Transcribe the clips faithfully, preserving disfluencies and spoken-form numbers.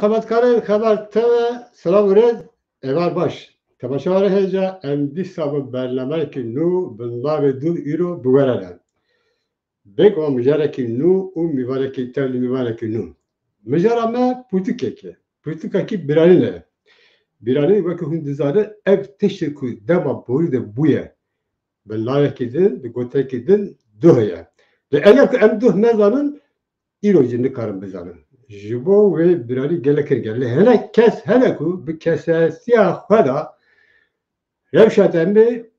Xebatkarên xeber T V, selam û rêz, êvar baş. Temaşevanê hêja, em dîsa bi bernameyekî nû bi navê Dûv îro bi we re ne. Bêguman mijarekî nû û mîvanekî tevlî mîvanekî nû. Mijara me pirtûkek e. Pirtûkekî bîranîn e. Bîranîn wekî hûn dizanin ev tiştê ku dema borî de bûye. Bi navekî din, bi gotekî din duh heye. Lê eger ku em duh nezanin, îro jî nikarin bizanin. Ji bo wê bîranî gelek girîng e. Lê hinek kes hene ku bi kesetiya xwe de rewşa demê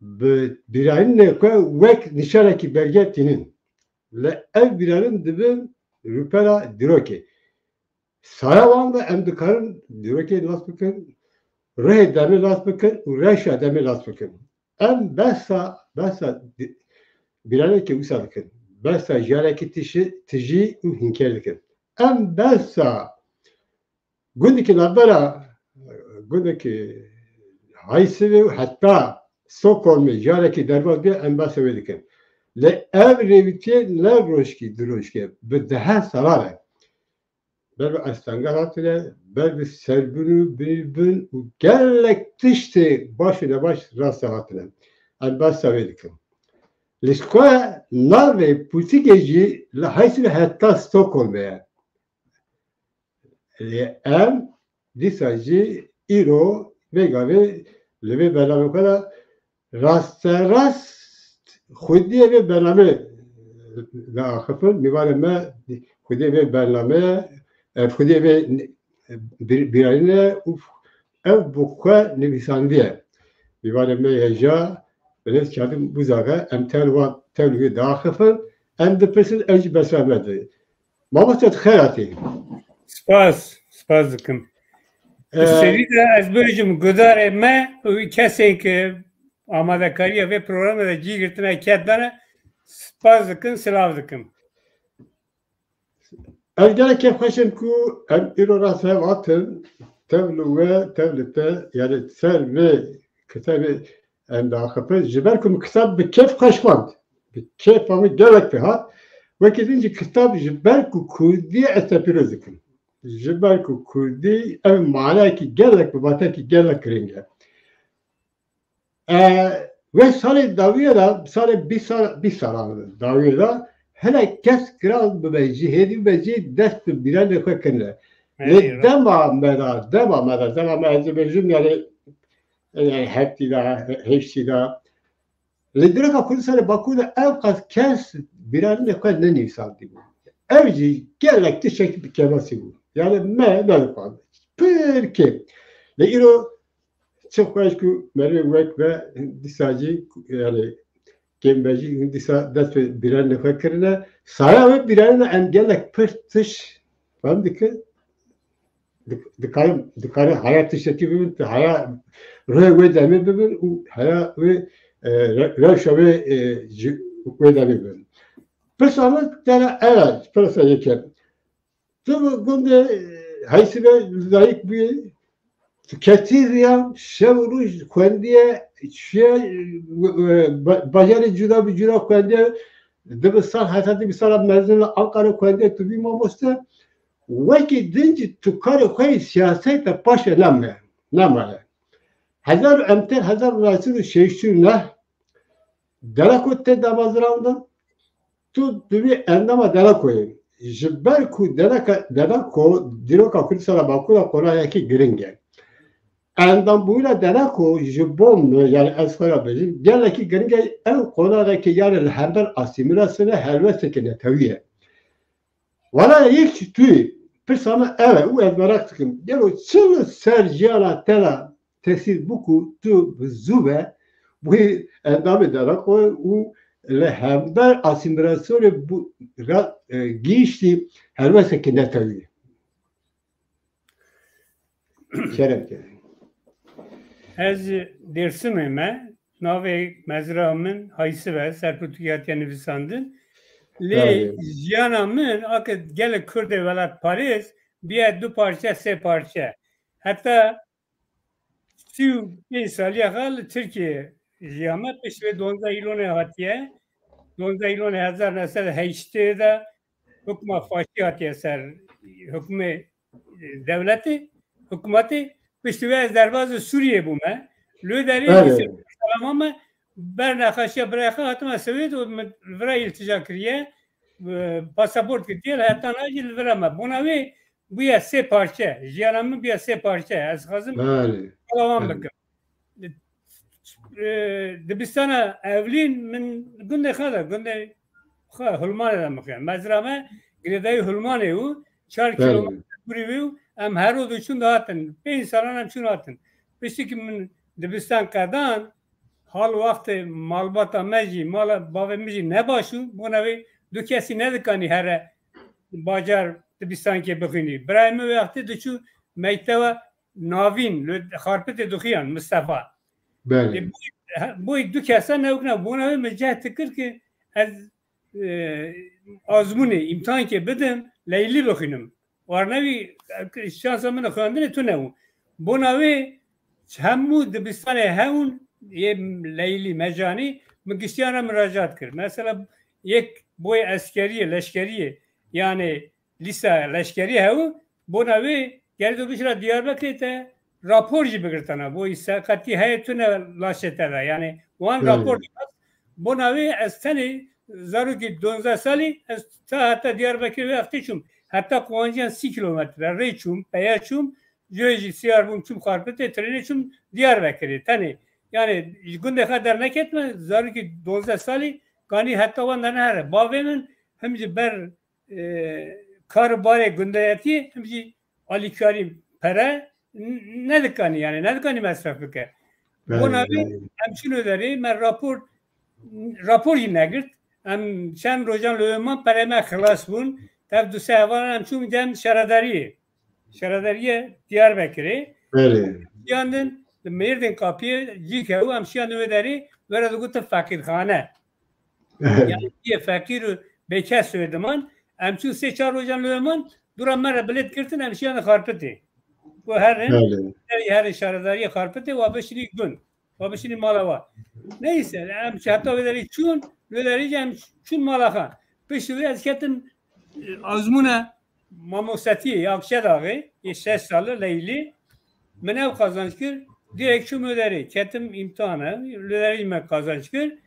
bi bîranînê xwe wek nîşanekî berge tînin. Lê ev bîranîn dibin rûpela dîrokê. Saya wan de em dikarin dîrokê nas bikin, rihê demê nas bikin û rewşa demê nas bikin. Em behsa, behsa di-, bîranekê wisa dikin. Behsa jiyanekî tişi, tijî û hînkêr dikin. Em behsa gundekî navbera, gundekî Haysivê û heta Stockholmê jiyanekî derbas bûye, em behsa wê dikin. Lê ev rêwîtiyê ne rojkî, du rojkê, bi dehe salan e. Ber bi astengel hatine, ber bi serbin û binîbin û gelek tiştê baş û nebaş rastê hatine. Em behsa wê dikin. Li xwe navê pirtûkê jî li Haysivê heta Stockholmê ye. Lê em dîsa jî îro vê gavê li vê bernamê xwe de rasterast xwediyê vê bernamê diaxifin. Mîvanê me xwediyê vê bernamê, e, xwediyê vê bî-, bîranîn e û ev bi xwe nivîsandiye. Mîvanê me hêja, Birêz Kazim Buzak e, em tev li wan, tev li wê diaxifin, em dipirsin, ew jî bersiva me dide. Mamoste, tu xêr hatî. Spas, spas dikim. Ee, Serî de ez bibêjim gudarê me û kesên ku amadekariya vê programê de cî girtine, ked dane, spas dikim, silav dikim. Ez gelek kêfxweş im ku em îro rastî hev hatin, tev li we, tev li te, yani ser vê kitabê em diaxifin. Ji ber ku min kitab bi kêf xweş xwend. Bi kêfa min gelek pê hat. Wekî din jî kitab ji ber ku kurdî ye ez te pîroz dikim. Ji ber ku kurdî ev manayekî gelek bi vatekî gelek girîng e. E, wê salê dawiyê de, salê bîst sal, bîst salan dawiyê de, hinek kes kiran bibe jî, hêdî bibe jî, dest bi bîranê xwe kirine. Lê Eyvallah. Dema me de, dema me de, dema me ez ê bêjim, yani, yani heftî de, heştî de. Li dîroka Kurdistanê Bakur de ew qas kes bîranê xwe nenivîsandî bû. Ev jî gelek tiştekî bi kêmasî bû. Yani me nedixwand. Pir kêm. Lê îro çi xweş ku merivê wek me dîsa jî, yani kêm be jî, hûn dîsa dest bi bîranê xwe kirine. Saya wê bîranê em gelek pir tişt fem dikin. Dik-, dikarin, dikarin haya tiştekî bibin, tu haya ruhê wê demê bibin û haya wê, e, re-, rewşa wê, e, ji wê demê bibin. Pirsa min te re ev e, pirsa yekem. Tu bi gundê, e, Heysî ve li dayik bûyî, tu ketî riya, şev û roj xwendiye, çiye, e, e, ba-, bajarê cuda bi cuda xwendiye, dibistan heta dibistana mezin li Ankara xwendiye, tu bî mamoste, wekî din jî tu karê xwe yê siyaseta paşê name-, nemaye. Hezar û, em tên hezar û neh sed û şêştî û neh, Dereko tê damezrandin, tu dibî endama Derekoyê. Ji ber ku Dereka-, Dereko dîroka Kurdistana Bakur a qonagekî giring e. Endambûyîna Dereko ji bo min, yani ez xwe re bêjim, gelekî giring e, ew qonagekî yani li hember asîmîlasyonê helwesteke netewî ye. Wala yek jî tu yî, pirsa min ev e û ez meraq dikim, gelo çi li ser jiyana te re tesîr bû ku tu bi zû ve bûyî endamê Dereko û li hember asîmîlasyonê bû ra-, e, gihîştî helwesteke netewî. Kerem ke. Ez Dêrsimê me, navê mezra min Haysiv e, ser pirtûkê hatiye nivîsandin. Lê Belê. Jiyana min, ake gelek Kurdê welatparêz, bîye du parçe, sê parçe. Heta sî û pênc saliya xwe li Tirkiyê jiya me, pişt vê duwazdeh Îlonê hatiye. Duwazdeh Îlonê hezar neh sed heştê de hukma faşî hatiye ser, hukmê dewletê, hikûmetê, piştî wê ez derbazê Sûriyê bûme. Li wê derê Belê. Dîsa me ber nexweşiya birayê xwe hatime Swêd û min vira îltîca kiriye, e, pasaport girtiye, heta niha jî li vira me. Bona wê bûye sê parçe. Jiyana min bûye sê parçe. Ez dixwazim Belê. Belawan Belê. Bikim. E, dibistana Ewlîn min gundê xwe de, gundê xwe Hulmanê de mixiyam. Mezra me girêdayî Hulmanê û çar Belê. Kilometre dûrî wî û em her roj diçûn dihatin. Pênc salan em çûn hatin. Piştî ki min dibistan qedan, hal wextê malbata me jî, mala bavê min jî ne baş û bona wê du kesî nedikanî here bajar dibistankê bixwînî. Birayê min wê wextê diçû mektewa navîn, li Xarpitê dixuyan, Mistefa. Belê. E, boy, he, boy du kesa newkna, bona wê min cehd dikir ki ez, e, azmûnê, îmtihankê bidim, leylî bixwînim. Warnevî, e, şansa min xwendinê tune bû. Bona wê hemû dibistanê hewin yê leylî, mecanî, min giştiyan re miracat kir. Mesela yek boy eskeriyê, leşkeriyê, yani lîsa leşkerî hew, bona wê gerê tu bişira Diyarbekirê te rapor jî bigirtana. Bo î seqetî heye tune laşê te de. Yani wan Belê. Rapor dixwest. Bona wê ez tenê zarokî duwazdeh salî ez ta heta Diyarbekirê wê wextê çûm. Heta Quwanciyan sî kilometre rê çûm, peya çûm. Cihê jî siyar bûm, çûm Xarpitê, trênê çûm Diyarbekirê. Tenê. Yani ji gundê xwe derneketme, zarokî duwazdeh salî kanî heta wan de nehere. Bavê min him ji ber e, kar û barê gundayetiyê him jî alîkarî pere n-, nedikanî, yani nedikanî mesref bike. Belê, Bona wî belê. Em çûn derê, me rapor, rapor jî negirt. Em çend rojan li wê man, perê me xilas bûn. Tev du sê hevalan em çûn cem şaredariyê. Şaredariyê Diyarbekirê. Belê. Şiyandin, li Mêrdîn Kapiyê cîk hebû, em şiyandin wê derê, were digotin feqîrxane. Yani yê feqîr û bêkes wê diman. Em çûn sê çar rojan li wê man, dûra me re bilêt girtin, em şiyan Xarpitê. Ku herin, Belê. Herin şaredariyê Xarpitê, wa bişirî gund. Wa bişirî mala wa. Neyse, em çi heta wê derî çûn, wê derî jî em çûn mala xwe. Piştî wê ez ketim, e, azmûna mamostetiyê ya Akşedaxê, yê şeş salî, Leylî, min ew qazanç kir, direkt çûm wê derê, ketim îmtihana, wê derê me qazanç kir.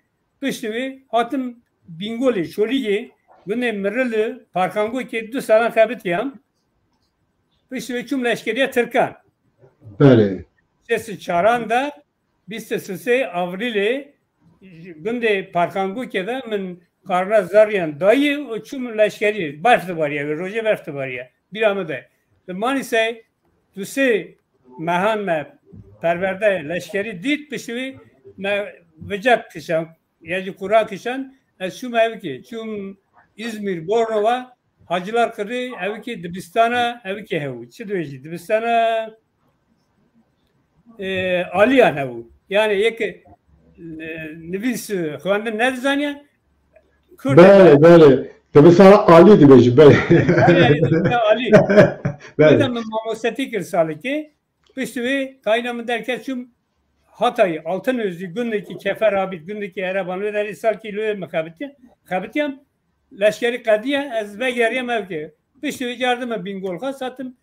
Piştî wê hatim Bîngolê, Çolîgê, gundê Mirili, Parkangokê du salan xebitiyam. Piştî wê çûm leşkeriya Tirkan. Belê. Şêst û çaran de bîst û sê Avrîlê gundê Parkangokê de min qarna zariyan dayî û çûm leşkerî. Berf dibariye, wê rojê berf dibariye. Bîra min de. Li Manîsê du sê mehan me perwerde leşkerî dît, piştî wî me vicek kişand, ya jî qura kişand, ez çûm Evikê, çûm Îzmîr, Bornova, Hacılar Kırı, Evikê dibistana, Evikê hew. Çi dibêjî? Dibistana, e, Aliyan hew. Yani yek, e, nivîs, e, xwendin nedizaniye, Kurd Belê, belê. Dibistana Alî dibêjî, belê. Belê, dibistana Alî. Belê. Wê de min mamostetî kir salikê. Piştî wê tayîna min derket çûm Hatay, Altınözlü, gundekî Kefer Abid, gundekî Ereban, wê derê salkî li wê min xebitiye-, xebitiyam. Leşkerî qediye, ez vegeriyam Evikê. Piştî wê cardim min Bîngol xwest, hatim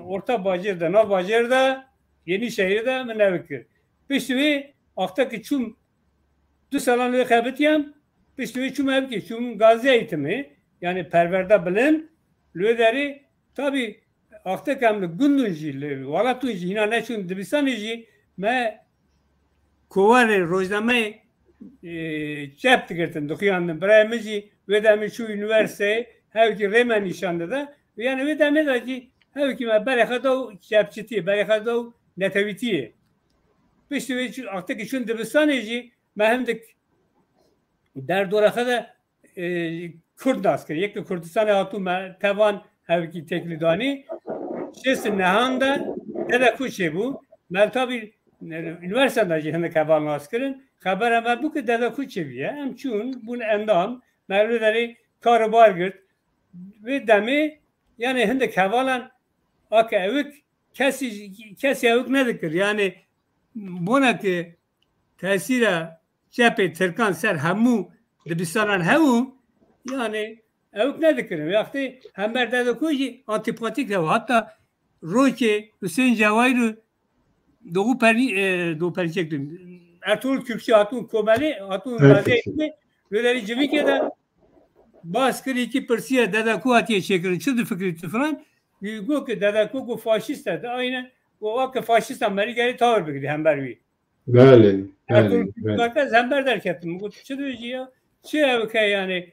orta bajêr de, nav bajêr de, Yenîşehîrê de min Evik kir. Piştî wê axtekî çûm du salan li wê xebitiyam, piştî wê çûm Evikê, çûm Gazi Eğitimê, yani perwerde bilind, li wê derê, tabî, axtek em li gundun jî, li welatun jî, hîna neçûn dibistanê jî, me kovarê rojnameyê, e, çep digirtin, dixuyandin. Birayê min jî wê demê çû unîversîteyê, hewkî rê me nîşan dida. Yani wê demê de jî hewkî me berê xwe da û çepçitiyê, berê xwe da û netewîtiyê. Piştî wê çû, axtekî çûn dibistanê jî me hindik derdora xwe de, e, Kurd nas kir. Yek li Kurdistanê hatû me tevan hevkî têkilî danî. Şêst û nehan de Dede Kuçê bû. Me tabî, e, unîversîteyan de jî hinek heval nas kirin. Xebera me bû ki Dede Kuçê bûye. Em çûn, bûn endam. Me li derê kar û bar girt. Vê demê, yani hindik hevalan ake Ewik kesî, kesî Ewik nedikir. Yani bona ki tesîra çepê Tirkan ser hemû dibistanan hebû, yani Ewik nedikirin. Wextê hember Dede Kuçê jî antîpatîk hebû. Hatta rokê Hüseyin Cevahir û Doğu Peri, e, Doğu Perinçek dikim. Ertuğrul Kürkçü hatûn komelê, hatûn Evet, gazeyê evet. Wê derê civîkê de bas kirî ki pirsiye dede ku hatiye çêkirin, çi difikirî tu filan. Got ki dede ku, ku faşîst e, de aynen, û weke faşîsta merî gerê tawir bigirî hember wî. Belê, Ertuğrul belê, belê. Kürkçü ez hember derketim. Got çi dibêjî ya? Çi ew ke yani,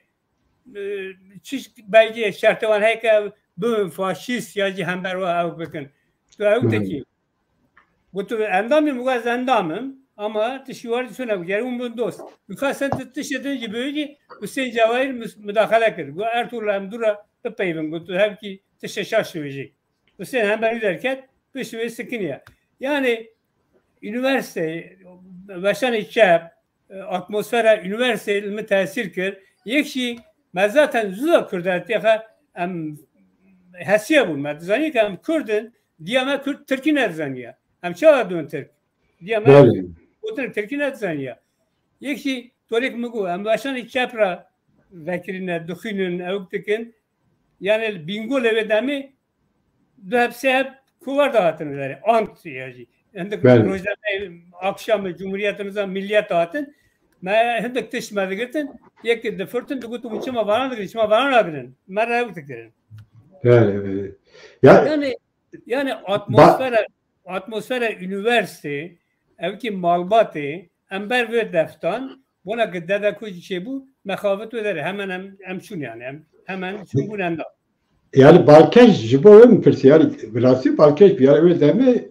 e, çi belgeyê şertewan heye ke ew bibin faşîst ya jî hember wa ew bikin. Tu ew Hı. tekî. Got tu endamî, min got ez endam im, ama tu şîwarî çûne bû, gerî hûn bin dost. Mixwasten tu tiştê din jî bibêjî, Hüseyin Cevahir mis-, mudaxele kir. Got Ertuğrul em dû re bipeyvin, got tu hevkî tiştê şaş dibêjî. Hüseyin hember wî derket, pişt wê sikiniye. Yani, üniversite, weşanê çep, e, atmosfera üniversiteyê li min tesîr kir. Yek jî me zaten zû de Kurd e, têxe em hesiye bûn. Me dizanî ke em Kurd in, diya me Kurd Tirkî nedizaniye. Em çawa dibin Tirk? Diya me Belê. Gotin Tirkî nedizaniye. Yek jî torêk min got, em weşanê çep re vekirîne, dixwînin, ew dikin. Yani li Bîngolê wê demê du heb sê heb kovar de hatin derê. Ant ya jî. Hindik Belê. Rojname akşamê Cumhuriyetê niza Milliyet hatin. Me hindik tişt me digirtin. Yek difirtin digot hûn çima varan digirin, çima varan nagirin. Me re ew dikirin. Belê, belê. Ya Yani, yani Ba- atmosfera, atmosfera üniversite, ev ki malbatê, em ber vê deftan, bona ki dede ku jî çêbû, mexabit wê derê, hemen em, em çûn yani, em, hemen çûn bûn enda. Yani Balkeş ji bo wê min pirsî, yani bi rastî Balkeş bi, yani wê demê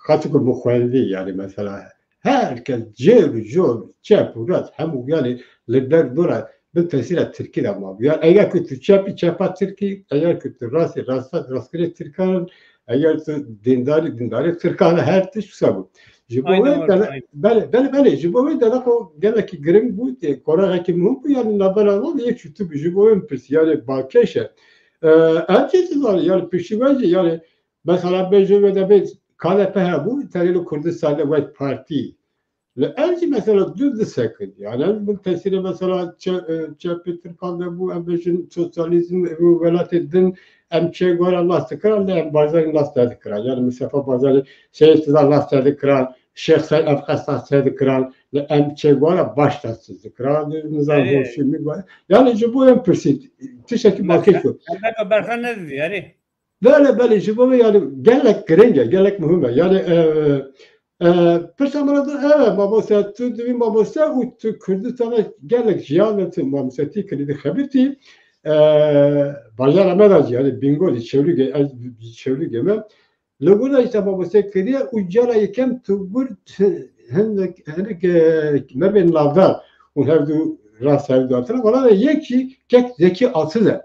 qatî ku min xwendî, yani mesela her kes cêr û cor, çep û rast, hemû yani li ber dora bin tesîra Tirkî de mabû. Yani eger ku tu çepî, çepa Tirkî, eger ku tu rastî, rasta, rastgirê Tirkan in, eger tu dîndarî, dîndarê Tirkan e, her tişt wisa bû. Ji bo Aynen wê öyle, dene-, aynen. Belê, belê, belê, ji bo wê dene xwe gelekî giring bû, tê, konaxekî muhim bû, yani navbera wan yek çû tu bû, ji bo wê min pirsî, yani Balkeş e. Ee, em jî dizanî, yani piştî we jî, yani mesela bêje wê de bê K D P hebû, tenê li Kurdistanê wek partî. Li em jî mesela du disekir. Yani em bin tesîrê mesela çe-, e, çepê Tirkan de bû, em bêjin sosyalîzm û welatê din em Che Guevara nas dikirin, lê em Barzanî nas nedikirin. Yani Mustafa Barzanî, Seyîd Rıza nas nedikirin, Şêx Seîd Efqes nas nedikirin, lê em Che Guevara baş nas dikirin. Nizam Erê. Ho Çi Minh var. Yani ji bo em pirsî, tiştekî Berxan, bakê ku. Em beka berxan nedidî, erê. Belê, belê, ji bo me yani gelek giring e, gelek muhim e. Yani, e, e, pirsa min re da, evet, mamoste, tu divî mamoste û tu Kurdistana gelek jiyan ve tu mamoste tî kirî di xebitî, e, bajara me da jî, yani Bingolî, Çewlîgê, ez Çewlîgê me. Li guna işte mamoste kiriye û cara yekem tu bir hinek, hinek, e, mervên navdar û hevdu rast hevdu hatine. Valla ve yekî kek Zekî Asil e.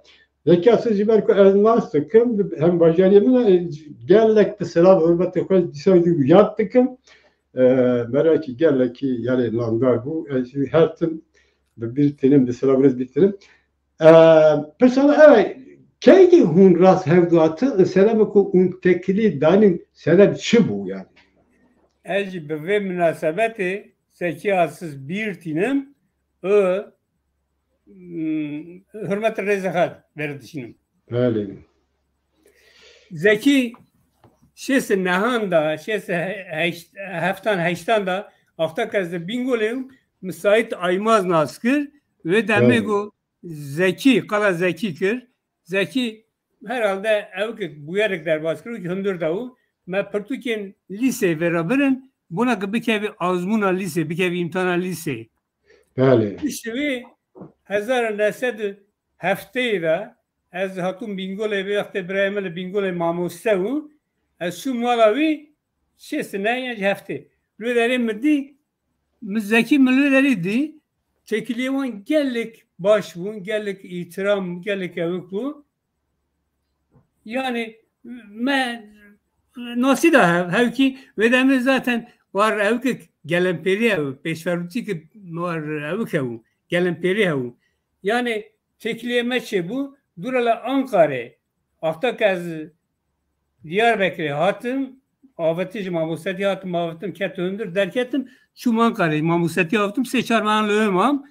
Zekî Asil ji ber ku ez nas dikim, hem bajariyê min e, gelek bi silav hurmetê xwe dîsa jî yad dikim. E, merakî gelekî yani namdar bû. Ez jî her tim bi bîr tînim, bi silav rêz bîr tînim. E, pirsa me ev e, kengî hûn rast hevdu hatin, selamê ku hûn tekilî danîn, sebeb çi bû yani? Ez jî bi vê minasebetê Zekî Asil bîr tînim û Hmm, hurmet rêzê xwe vere dişînim. Belê. Zekî şêst û nehan da, şêst û heşt, heftan heştan da, axta ke ez li Bîngolê bûm, min Saîd Aymaz nas kir, wê demê Belê. Got Zekî, qala Zekî kir. Zekî herhalde ew ki bûyerek derbas kir û ki hundir da û me pirtûkên lîsê vê re birin, bona ki bikevî azmûna lîsê, bikevî îmtihana lîsê. Belê. Piştî wê hezar û neh sed û heftê de ez hatûm Bîngolê, vê wextê birayê min li Bîngolê mamoste bû. Ez çûm mala wî şêst û neh yan jî heftê. Li wê derê min dî, min Zekî min li wê derê dî. Têkiliyê wan gelek baş bûn, gelek îhtiram, gelek ewik bû. Yani me nasî da hev, hevkî wê demê zaten war ewkik gelenpêrî ew, pêşverûtî ki war ewik ew, gelenpêrî ew. Yani têkiliyê me çêbû, dûra li Ankarê, axta ke ez Diyarbekirê hatim, avêtin ji mamostetî hatim, avêtin ketim hundir, derketim, çûm Ankarê, mamostetî avêtim, sê çar mehan li wê mam.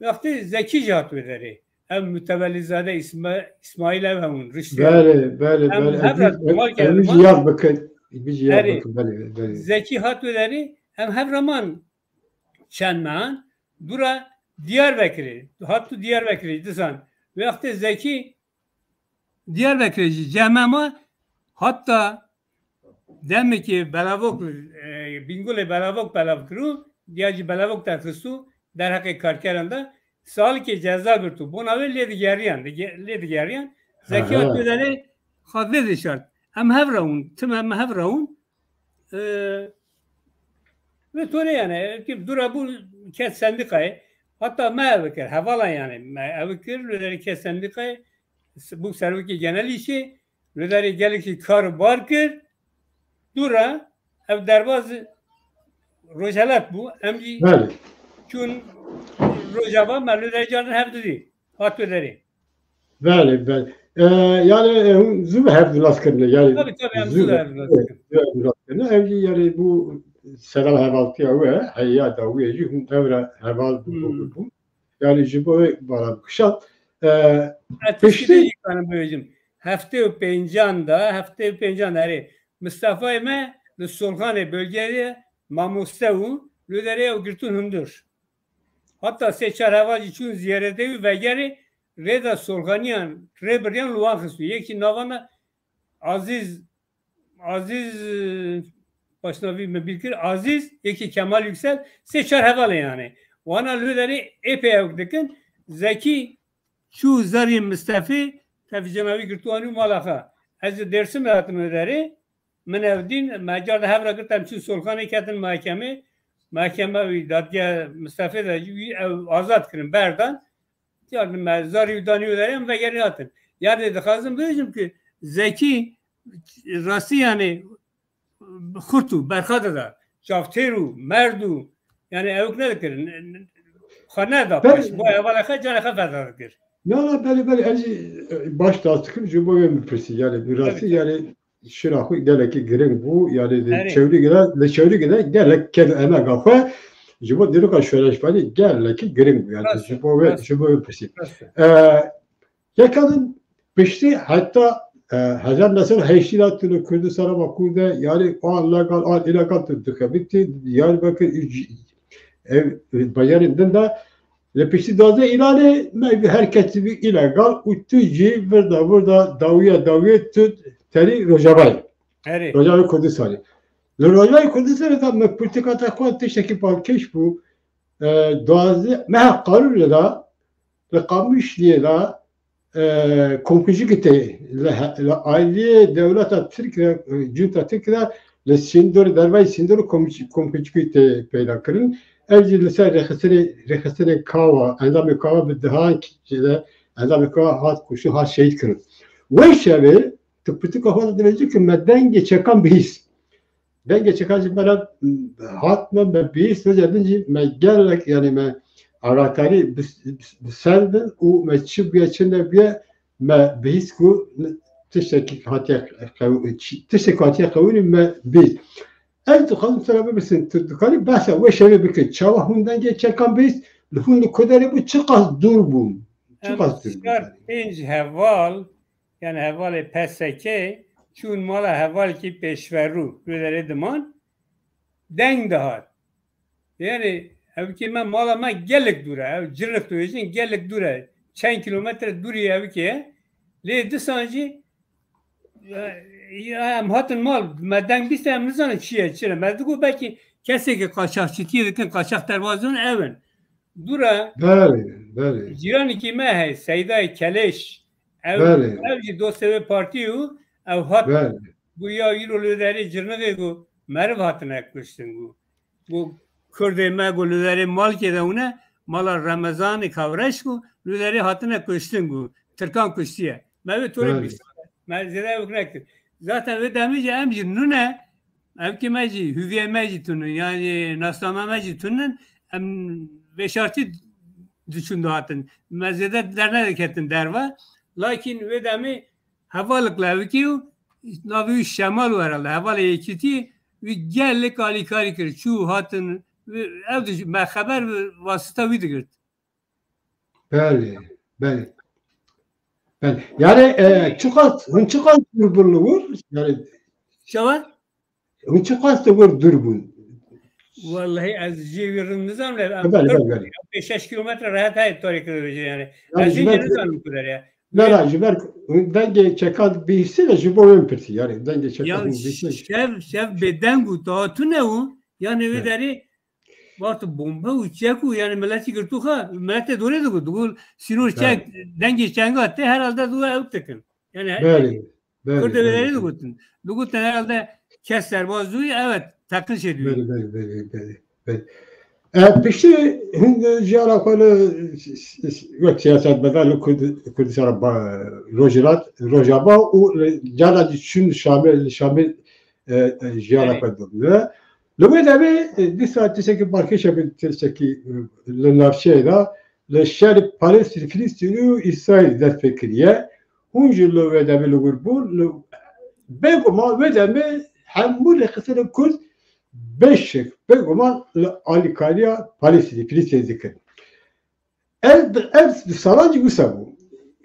Wextê Zekî jî hat wê derê. Ev Mutewellîzade Îsma-, Îsmaîl ev hewin, Riştî. Belê, belê, Em belê. hev re Ev, ev, mal ev geldi, jî mal. yaz bikin. Ev jî yaz Erê. bikin, belê, belê. Zekî hat wê derê, em hev re man çend mehan. Dûra Diyarbekirê. Hat tu Diyarbekirê, disan. Wextê Zekî Diyarbekirê jî cehme ma, hatta demekê belavok, e, Bîngulê belavok belav kirû, diya jî belavok derxistû, derheqê karkeran de salikê ceza girtû. Bona wê lê digeriyan, dige-, lê digeriyan. Zekî Aha. Atê derê xwe vê dişart. Em hev re hûn, tim em hev re hûn. E, Ve tore yani, ki dura bu kes sendikayê, hatta me ev kir, hevala yani, me ev kir, li derê kes sendikayê, bu serwekî genel îşê, li derê gelekî kar û bar kir, dura ev derbaz Rojhelat bû, em jî Belê. çûn Rojava, me li derê carin hev didî, hat wê derê. Belê, belê. E, yani, e, hûn zû bi hev nas kirine, yani, Tabii, tabii, em zû zû bi hev nas kirine. zû bi hev nas kirine. Ev jî, yani, bu selam hevaltiya we, heya da wê jî hûn ev re heval bû, Hmm. bû, bû. Yani, ji bo wê bala bikişat. E, Ez piştî tiştî jî kanim bibêjim. Heftê û pêncan da, heftê û pêncan erê. Mistefayê me li Solxanê bölgeyê mamoste û li derê ew girtûn hundir. Hatta sê çar heval jî çûn ziyarete wî vegerê rêda Solxaniyan rêbiriyan li wan xistû. Yekî navana Aziz, Aziz, e, başnavî min bîr kir, Aziz, yekî Kemal Yüksel, sê çar hevalê yani. Wana li derê êpê ewk dikin. Zekî çû zarî Mistefê, tevî cenavî girtû anî û mala xwe. Ez li Dêrsimê hatim li derê. Min ev dîn, me car de hev re girt, em çûn Solxanê ketin mehkemê. Mehkeme wî dadgeha Mistefê de wî ew azad kirin, berdan. Car me zarî û danî wê derê em vegerî hatin. Yani dixwazim bibêjim ki Zekî rastî yani xurt û berxade da, çavtêr û merd û yani ewk nedikirin. Xwe neda Belê. pêş. Bo hevalê xwe canê xwe feda dikir. Na, na, belê, belê, ez jî, e, baş das dikim, ji bo wê min pirsî. Yani bi rastî Tabii, tabii. yani şira xwe gelekî giring bû. Yani li Erê. Çewlîgê de, li Çewlîgê de gelek ked emega xwe ji bo dîroka şoreşvanî gelekî giring bû. Yani Rast ji e, bo wê, rast ji e, bo wê pirsî. rast e. E, Yeka din piştî heta, e, hezar neh sed heştî de tu li Kurdistana Bakur de, yani an legal, an îlegal tu dixebitî, Diyarbekir, î-, ev, bajarên din de, li piştî duwazdeh Îlanê me her kes bî îlegal û tu jî vir de vir de dawiya dawiyê tu terî Rojavayê. Erê. Rojavayê Kurdistanê. Li Rojavayê Kurdistanê de me politika te xwe tiştekî balkêş bû. E, duwazdeh meha Qarûnê de li Qamişliyê de, e, komkucikî tê li he-, li aliyê dewleta Tirk re, e, cunta Tirk re li sîndor, dervayî sîndor komkuc-, komkucikî tê peyda kirin. Ev jî li ser rêxistinê, rêxistinê Kawa, endamê Kawa bi dehan kişî de endamê Kawa hat kuştin, hat şehîd kirin. Wê şevê tu pirtûka xwe de dibêjî ki me dengê çekan bihîst. Dengê çekan ji me re hat me, me bihîst, vêca din jî me gelek, yani me agakarî bi, bi, bi ser bin û me çi bûye, çi nebûye, me bihîst ku tiştekî hatiye qew-, çi, tiştekî hatiye qewînî me bihîst. Ez dixwazim te re bipirsim, tu dikarî behsa wê şevê bikin. Çawa hûn dengê çekan bihîst, li hûn li ku derê bû, çiqas dûr bûn? Çiqas dûr bûn? Em çar pênc heval, yani hevalê P S K, çûn mala hevalkî pêşverû, wê derê diman, deng dihat. Yani, ev ki me, mala me gelek dûr e, ev Cirnik dibêjin, gelek dûr e. Çend kilometre dûrî ev ki ye. Lê disan jî, e, ya em hatin mal, me deng bîst, em nizanin çi ye, çi ne. Me digot belkî kesê ki qaçaxçîtiyê dikin, qaçax derbazin ev in. Dûra Belê, belê. Cîranekî me heye, Seydayê Kelêş. Ew, Belê. ew jî dostê wê partî û ew hat Belê. gu ya îro li derê Cirnixê gu meriv hatine kuştin gu. Gu Kurdê me gu li derê Malkê de hûne, mala Remezanê Kavreş gu li derê hatine kuştin gu. Tirkan kuştiye. Me wê torê Belê. bîst. Me zêde ew nekir. Zaten wê demê jî em jî nûne Ev ki me jî, hûviyê me jî tune, yani nasname me jî tune, em vêşartî diçûn dihatin. Me zêde dernediketin derve. Lakin wê demê hevalek li evikî û navê wî Şemal û herhalde hevalê yekîtî wî gelek alîkarî kir. Çû hatin, ev diç-, me xeber bi wasita wî digirt. Belê, belê. Belê. Yani e, çiqas, hûn çiqas dûr bûn li wir? Yani Çawa? Hûn çiqas li wir dûr bûn? Wellehî ez jê wî rind nizanim. Belê, belê, belê. Pêş şeş kilometre rehet heye tarî kilometre yani. Yani Ez ji jê ber- nizanim ku der ya. Ne, ne, ji ber dengê çekan bihîstin, ji bo wê pirtî yani. Dengê çekan Ya hûn bihîstin. şev, şev bêdeng û tahatune û yani wê Evet. derê wextu bombe û çek û yani milletî girtû xwe, milletê dorê digot. Digot sînor Evet. çek, dengê çenga tê herhalde digot ew dikin. Yani Belê. Belê, Kurd wê belê, derê belê. digotin. Digotin herhalde kes serbaz dûyî, evet, teqin çêdûyî. Belê, belê, belê, belê. E, piştî hûn jiyana xwe li s- s- s- wek siyasetmedar li Kurd- Kurdistana ba- Rojhilat, Rojava û li cana jî çûn Şamê, li Şamê e, e, jiyana Belê. xwe dibîne. Li wê demê e, dîsa tiştekî balkêş e, tiştekî e, li navçeyê de li şerê Palestîn, Filistîn û Îsraîl dest pê kiriye. Hûn jî li wê demê li wir bûn. Li, bêguman wê demê hemû rêxistinên Kurd beşek bêguman li alîkariya Palestînê, Filistînê dikin. Ez, ez di salan jî wisa bû.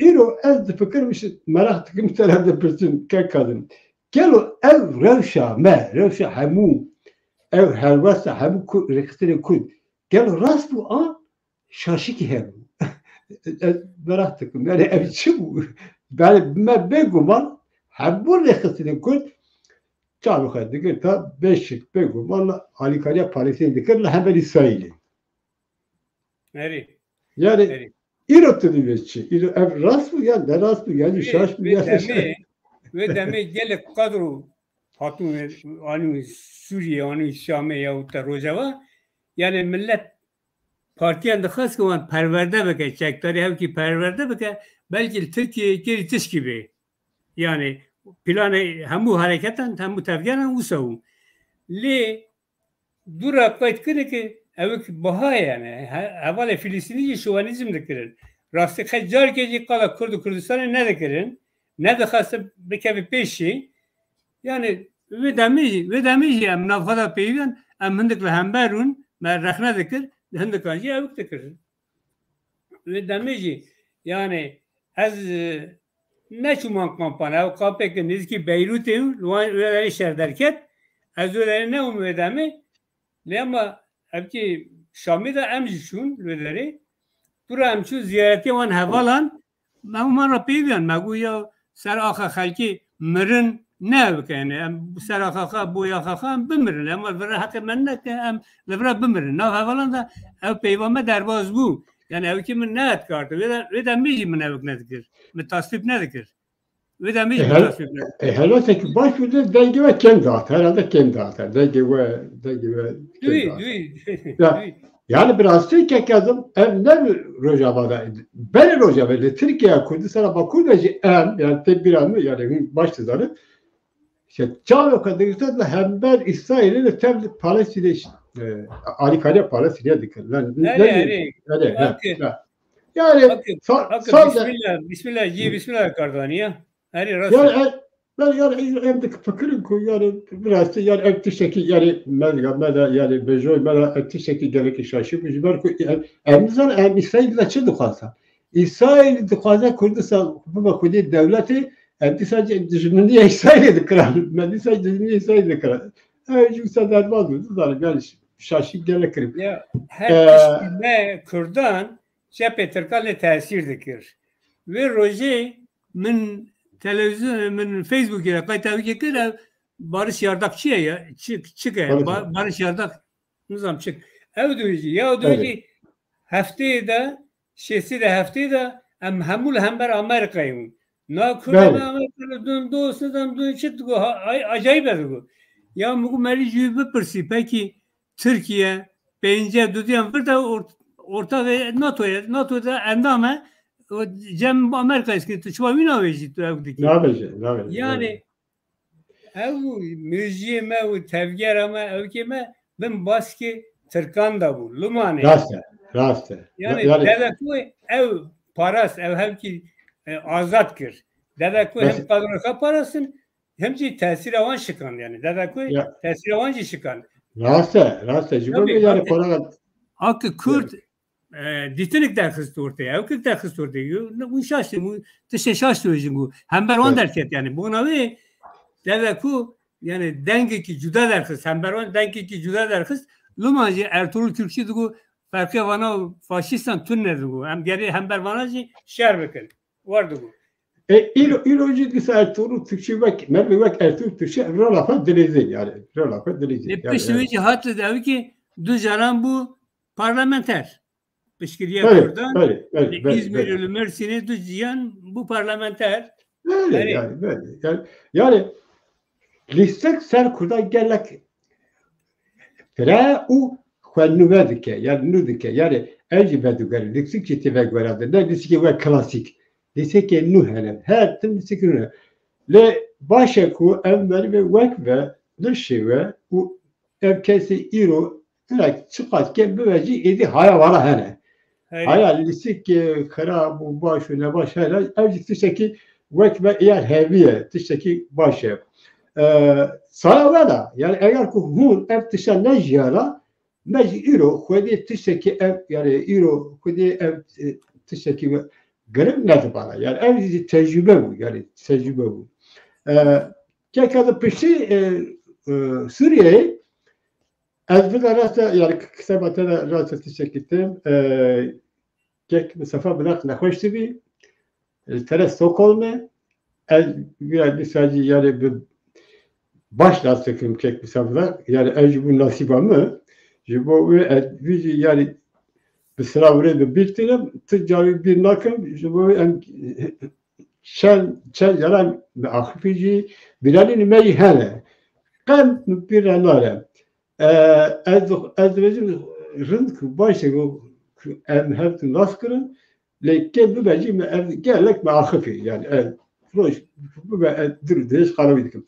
Îro ez difikirim, ji meraq dikim te re dipirsim, kek Kazim. Gelo ev rewşa me, rewşa hemû, ev helwesta hemû Kurd, rêxistinên Kurd, gelo rast bû an şaşikî hebû? Ez meraq dikim. Yani ev çi bû? Yani me bêguman hemû rêxistinên Kurd çavê xwe digirta beşek bêguman alîkariya Palestînê dikir li hember Îsraîlê. Erê. Yani Erê. îro tu dibê çi? Îro ev rast bû ya ne rast bû? Yani Wê- şaş bû wê ya ne demê, wê demê gelek kadro hatûn anî Sûriye, anî Şamê ya û te Rojava. Yani millet partiyan dixwest ku wan perwerde bike, çekdarî hevkî perwerde bike, belkî li Tirkiyeyê kêrî tişkî bê. Yani planê hemû hereketan, hemû tevgeran wisa bû. Lê dûra qeyd kire ki ew ki baha yani. He- Hevalê Filistînî jî şovenîzm dikirin. Rastî qey carkê jî qala Kurd û Kurdistanê nedikirin. Nedixwestin bikeve pêşî. Yani wê demê jî, wê demê jî em navxwe de peyivên, em hindik li hember rûn, me rexne dikir, hindikan jî ewik dikirin. Wê demê jî, yani ez e, neçûman kampana, ew kampeke nêzîkî Beyrûtê û li wan wê derê şer derket, ez wê derê newim wê demê, lê ema evkî Şamê de em jî çûn wê derê. Dûra em çûn ziyaretê wan hevalan, me û man re peyivîyan, me got ya ser axa xelkê mirin ne bike, yani em ser axa xwe, boya axa xwe em bimirin, em li vir heqê me neke, em li vir bimirin. Nav hevalan de ew peyva me derbas bû. Yani ew ki min nehet kartin. Wê de, wê de min jî min ewik nedikir. Min tasvîp nedikir. Wê de min jî E, min her- tasvîp nedikir. E, helweteke baş bû de dengê we kêm dihate. Herhalde kêm dihate. Dengê we, dengê we kêm Dûyî, dihate. dûyî. Ya, Dûyî. Yani bi rastî kek Kazim, ev ne Rojava de, berê Rojava li Tirkiye, Kurdistana Bakur de jî em, yani tê bîra min, yani hûn baş dizanin, işte çavê xwe digirtin li hember Îsraîlê li tev Palestînê, e, alîkariya Palestînê dikin. Lan, ne, Erê, ne, erê. erê, Hak e. ya. Yani Hak e, sa- hak e, sadece bismillah, bismillah, cî bismillah kardaniye. Erê rast Yani e. e, ben yani em de fikirim ku yani biraz da yani ev tiştekî yani mezga me de yani bejoy me de ev tiştekî gelekî şaşî bû. Ji ber ku em, em nizan em Îsraîl de çi dixwazan. Îsraîl dixwaze Kurdistan bibe xwedî dewletê, em dîsa dijminiya Îsraîlê dikiran. Me dîsa dijminiya Îsraîlê dikiran. Ev jî wisa derbaz bû. Nizanim yani şaşî gelek kirim. Ya her Ee, tiştî me Kurdan çepê Tirkan lê tesîr dikir. Wê rojê min televîzyon, min Facebookê re qayta wî kir, ev Barış Yardak çi ye ya? Çi, çi ke? Barış Ba- Yardak. Barış Yardak, nizam çi. Ew dû jî, ya dû Belê. jî hefteyê de, şêstî de hefteyê de em hemû li hember Amerîkayê bûn. Na Kurd Belê. me Amerîka li dûn dost, nizam dûn çi digo, ha- ay- acayîb e digo. Ya min got merî ji wî bipirsî, pekî Tirkiye, pêncî dudiyan vir de or- ortaxê NATOyê, NATO de endam e, û cem Amerîkayê dikî, tu çima wî navêjî tu ew dikî? Navêje, navêje. Yani ew mejiyê me û tevgera me, ewkê me bin baskê Tirkan de bû, Lumanê. Rast e, rast e. Yani, Yani dede ku ew parast, ew hevkî e, azad kir. Dede ku hem Rast. kadroka parastin, hem jî tesîra wan şikand yani. Dede ku Ya. tesîra wan jî şikand. Rast e, rast e. Ji bo Tabii, me yani tabii. Korona Haki Kurd, e, dîtinik derxist ortê, ewkik derxist ortê. Hûn şaş dibin, tiştê şaş dibêjin ku hember wan derket yani. Bona wê deve ku yani dengekî cuda derxist, hember wan dengekî cuda derxist. Loma jî Ertuğrul Türkçü digo ferqê vana û faşîstan tune digo. Em gerê hember vana jî şer bikin. War digo. E, îro, îro jî dîsa Ertuğrul Türkçü wek, mervê wek Ertuğrul Türkçü ev rola xwe dileyzê yani. Rola xwe dileyzê. Lê yani, piştî wê jî hat li dewikê du caran bû parlamenter. Piştgiriya Kurdan, belê, belê, li Îzmîr û li Mersînê du ciyan bû parlamenter. Belê, yani, belê. Yani, yani, lîstik ser Kurdan gelek fire û xwe nûve dike, yani nû dike. Yani, ev jî vedigere, lîstik jî tê veguherandin. Ne lîstikê wek klasîk. Lîstikê nû hene. Her tim lîstikê nû hene. Lê baş e ku ev merivê wek ve nişêwe û ev kesê îro hinek çiqas kêm bibe jî êdî haya wana hene. Haya lîstikê xirab û baş û nebaş hene. Ev jî tiştekî wek ve eyer hevî ye. Tiştekî baş e. E, saya we de, yani eger ku hûn ev tişta nejiyana, me jî îro xwedî tiştekî ev, yani îro xwedî ev, e, tiştekî girin nedibana. Yani ev jî tecrube bû, yani tecrube bû. E, keka de piştî, e, e, Sûriyeyê, ez vila rasta, yani kitaba te de rasta tiştekî tim, e, kek Mistefa bi nexweş dibî, li tere Stockholm'e, ez vîya dîsa jî yani bi baş nas dikim kek Mistefa, yani ev jî bû nasîba min. Ji bo wê ez vî jî yani bi silav rê bi bîr tînim, tu carî bîr nakim, ji bo wê em çend, çend caran bi axifî jî bîranîn me jî hene. Qem min bîr re nare. E, ez, ez dibêjim rind ku baş e ku, ku em hev tu nas kirin, lê kêm bibe jî me ev gelek me axifî. Yani ev roj bibe ez dir dirêj xarawî dikim.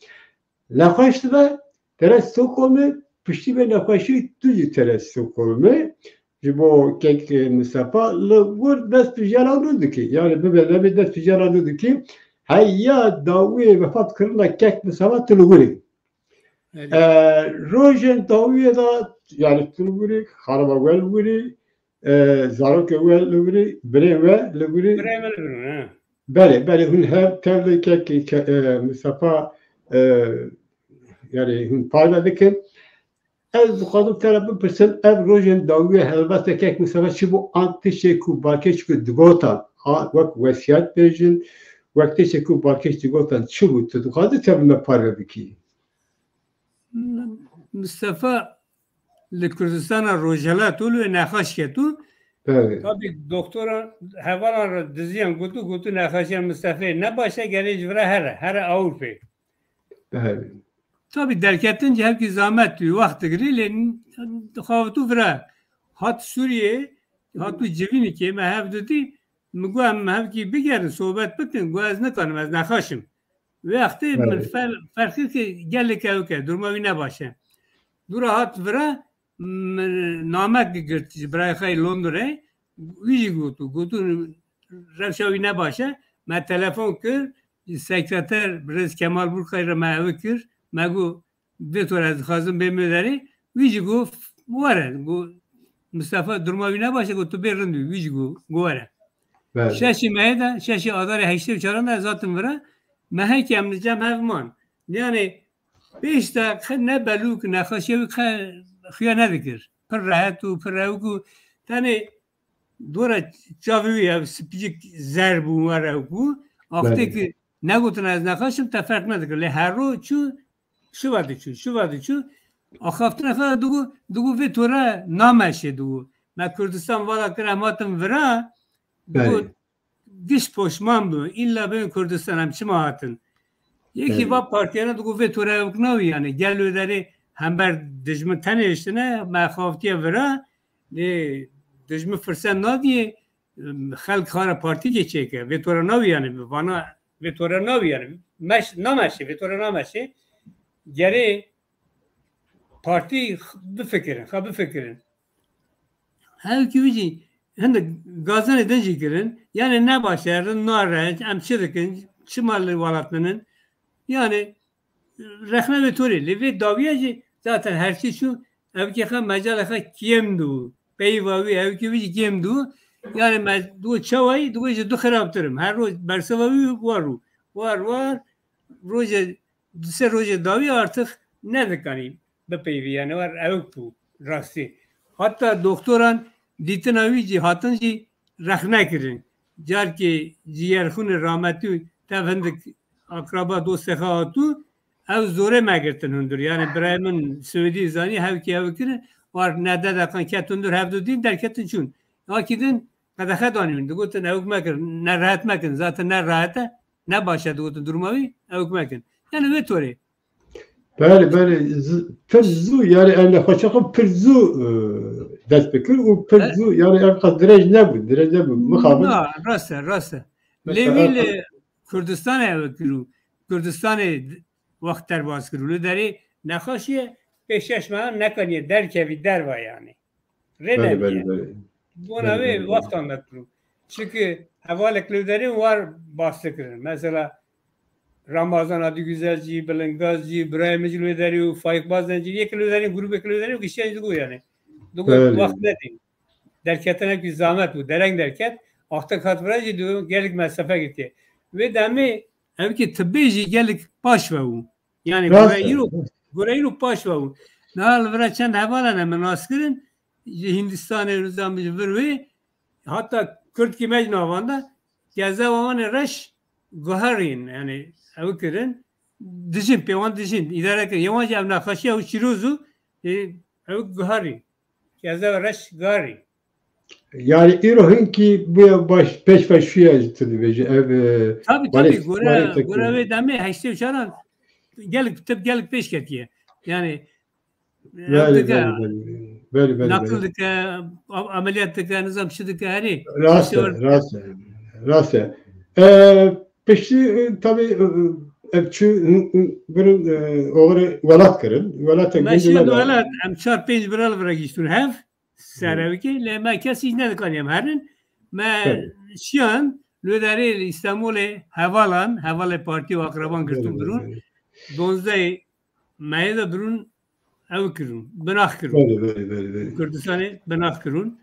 Nexweş dibe, tere Stockholm'ê, piştî vê nexweşî tu jî tere Stockholm'ê, ji bo kek Mistefa, li wir dest bi jiyana nû dikî. Yani bibe nebê dest bi jiyana nû dikî. Heya dawiyê vefat kirina kek Mistefa tu li wir î. E, rojên dawiyê de, yani tu li wir î, xanima we li wir î, e, zarokê we li wir î, birê we li wir î. Birê me li vir in, he. Belê, belê, hûn hev tev li kek, ke-, e, Mistefa, e, yani hûn parve dikin. Ez dixwazim te re bipirsim, ev rojên dawiyê helbesteke kek Mistefa çi bû, an tiştê ku Balkêş ku digotan, a, wek wesiyet bêjin, wek tiştê ku Balkêş digotan çi bû, tu dixwazî te bi me parve bikî? Mistefa li Kurdistana Rojhilat û li wê nexweş ketû. Belê. Tabî doktoran hevalan re diziyan gotu, gotu nexweşiya Mistefê ne baş e, gerê ji vira here, here Ewropê. Belê. Tabî derketin jî hevkî zamet wî wext digirî, lê xavitû vira. Hat Sûriyê, hatû civînî kê me hev didî, min got em hevkî bigerin, sohbet bikin, got ez nikarim, ez nexweş im. Wê wextê min Belê. fer-, ferq kir ki gelek ewk e, duruma wî ne baş e. Dûra hat vira, min namek girt ji birayê xwe yê Londrayê, wî jî gotu, gotu rewşa wî ne baş e. Me telefon kir, sekreter birêz Kemal Burkay re me ew kir, me got, vê tor ez dixwazim bêm wê derê. Wî jî got, were. Got, Mistefa duruma wî ne baş e, got, tu bê rind wî. Wî jî got, got were. Belê. Şeşê mehê de, şeşê adarê heştê û çaran de ez hatim vira. Mehekî em li cem hev man. Yani pêş de qe ne belûk, nexweşiya wî qe xuya nedikir. Pir rehet û pir ewk û tenê dora çavê wî ev spicik zer bû, were ewk bû. Axtê Belê. ki negotin ez nexweş im, te ferq nedikir. Lê her ro çû, şiva diçû, şiva diçû. Axaftina xwe digo, digo vê tore nameşê digo. Me Kurdistan vala kir, em hatin vira, digo Belê. giş poşman bû. Îlla bên Kurdistan, em çima hatin? Yekî Belê. va partiyana digo vê tore ewk nawî yani. Gel wê derê hember dijmin tenê hiştine, me xaftiye vira, lê dijmin firset nadiye, xelk xara partîkê çêke. Vê tore nawî yani, vana vê tore nawî yani. Meş, nameşê, vê tore nameşê. Gerê partî x-, bifikirin, xwe bifikirin. Hevkî wî jî hindik gazenê din jî kirin. Yani ne baş e, rind nare, em çi dikin, çima li welat min in? Yani rexne vê torê. Lê vê dawiye jî zaten her çi çû, ev kê xwe mecalê xwe kêm dibû. Peyva wî, ewkê wî jî kêm dû. Yani me dû çawayî, dû jî du xirabtir im. Her roj bersiva wî war û war war. Rojê, di sê rojê dawî artık nedikanî bipeyvî. Yani war ewk bû rastî. Hatta doktoran dîtina wî jî hatin jî rexne kirin. Carkê ciyerxûnê rahmetî tev hindik akraba dostê xwe hatû, ew zorê me girtin hundir. Yani birayê min Swêdî zanî, hevkê ew kirin, war nede deqan ket hundir, hevdu dîn derketin çûn. Akî din qedexe danîn, digotin ewk mekin, ne rehet mekin, zaten ne rehet e, ne baş e, digotin duruma wî, ewk mekin. Yani wê torê. Belê, belê, z-, pir zû, yani em nexweşa xwe pir zû, e, dest bi kir û pir E- zû, yani ev qas dirêj nebû, dirêj nebû. Mixabin. Na, rast e, rast e. Mesela Lê wî ev li Kurdistanê ew kir û Kurdistanê d-, wext derbas kir û li derê nexweşiye pê şeş mehan nekaniye derkevî derva yani. Rê Belê, nediye. belê, belê. Bona Belê, wê belê, belê. wextan me kir û. Çünkü hevalek li derê war bas kirin. Mesela Ramazan Adigüzel jî, Bilingaz jî, Birayê min jî li derê û Faik Bazen jî, yek li derê, grûbek li derê û giştiyan jî digo yani. Digo Belê. wext nedin. Derketine ki zahmet bû, dereng derket. Wextek hat vira jî digo gelek mesafe girtiye. Wê demê ev ki tibbê jî gelek paş ve bû. Yani Rast gore e, îro, rast. gore îro paş ve bû. Niha li vira çend hevala ne min nas kirin, ji Hindistanê, nizam ji vir wê, hatta Kurdkî me ji navanda, geze wan ê reş guherîn, yani ew kirin, dijin, pê wan dijin, îdare kirin. Yê wan jî ev nexweşiya ew şîroz û, e, ew guherîn. Geze reş guherîn. Yani îro hinkî bûye baş, pêş ve şûye ji tu dibêje. Ev, e, Tabii, balê, tabii, gore, balê tek gore wê demê heştê û çaran gelek, tip gelek pêş ketiye. Yani, ev Belê, dike, belê, belê. Belê, belê, naqil belê. dike, a-, ameliyat dike, nizam çi dike, herî. Rast e, Piştî rast e, rast e. E, piştî, e, tabii, e, e, ev çi, e, e, birin, e, oxirê welat kirin. Welat e, Me gundê şiyan me de. welat, em çar pênc bira li vira gihiştin hev, ser Hı. ew ki, lê me kesî nedikaniye em herin. Me Tabii. şiyan, li derê li Îstanbulê hevalan, hevalê partî û akraban Belê, girtin belê, birûn. belê. Donzdeh Meyê de birûn ew kirûn, binax kirûn. Belê, belê, belê, belê. Kurdistanê binax kirûn.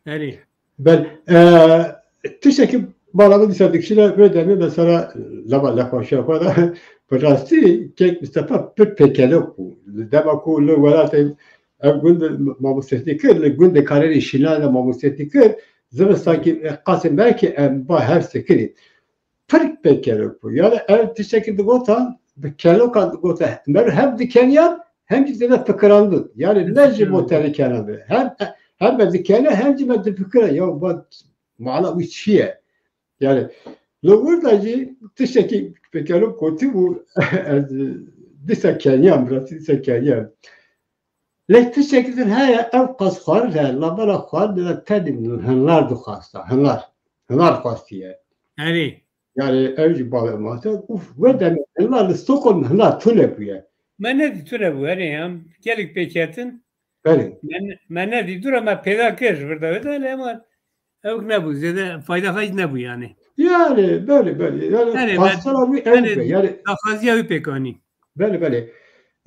Erê. Bel, e, tiştekî bala min dîsa dikişîne, wê demê mesela lava lexweşiya xwe de bi rastî Kek Mistefa pir pêkelok bû. Li dema ku li welatê ev gund mamostetî kir, li gundê Karerê Şîlan de mamostetî kir, zivistankî qasê belkî em ba hev sekirî. Pir pêkelok bû. Yani ev tiştekî digota, bi kelokan digota. Mer hem dikeniyan, hem jî zêde fikirandin. Yani ne ji bo terikena be. Hem, hem me dikene, hem jî me difikire. Ya ba, mana wî çi ye? Yani li wir de jî tiştekî pêkelok gotî bû, ez dîsa keniyan, biraz dîsa keniyan. Lê tiştekî din heye, ew qas xwarin heye, labela xwarin de tenê min hinar dixwasta, hinar. Hinar xwastiye. Erê. Yani ew jî bavê ma te, uf, we demê hinar li Stockholm hinar tune bûye. Me nedî tune bû, erê, em gelek pêketin. Belê. Me ne-, me nedî, dûra me peyda kir, vir de wê de, lê ema ew nebû, zêde fayda xwe jî nebû yani. Yani, belê, belê. Yani, Yani, me, pastera wî ew yani, be, yani. daxwaziya wî pêk anî. Belê, belê.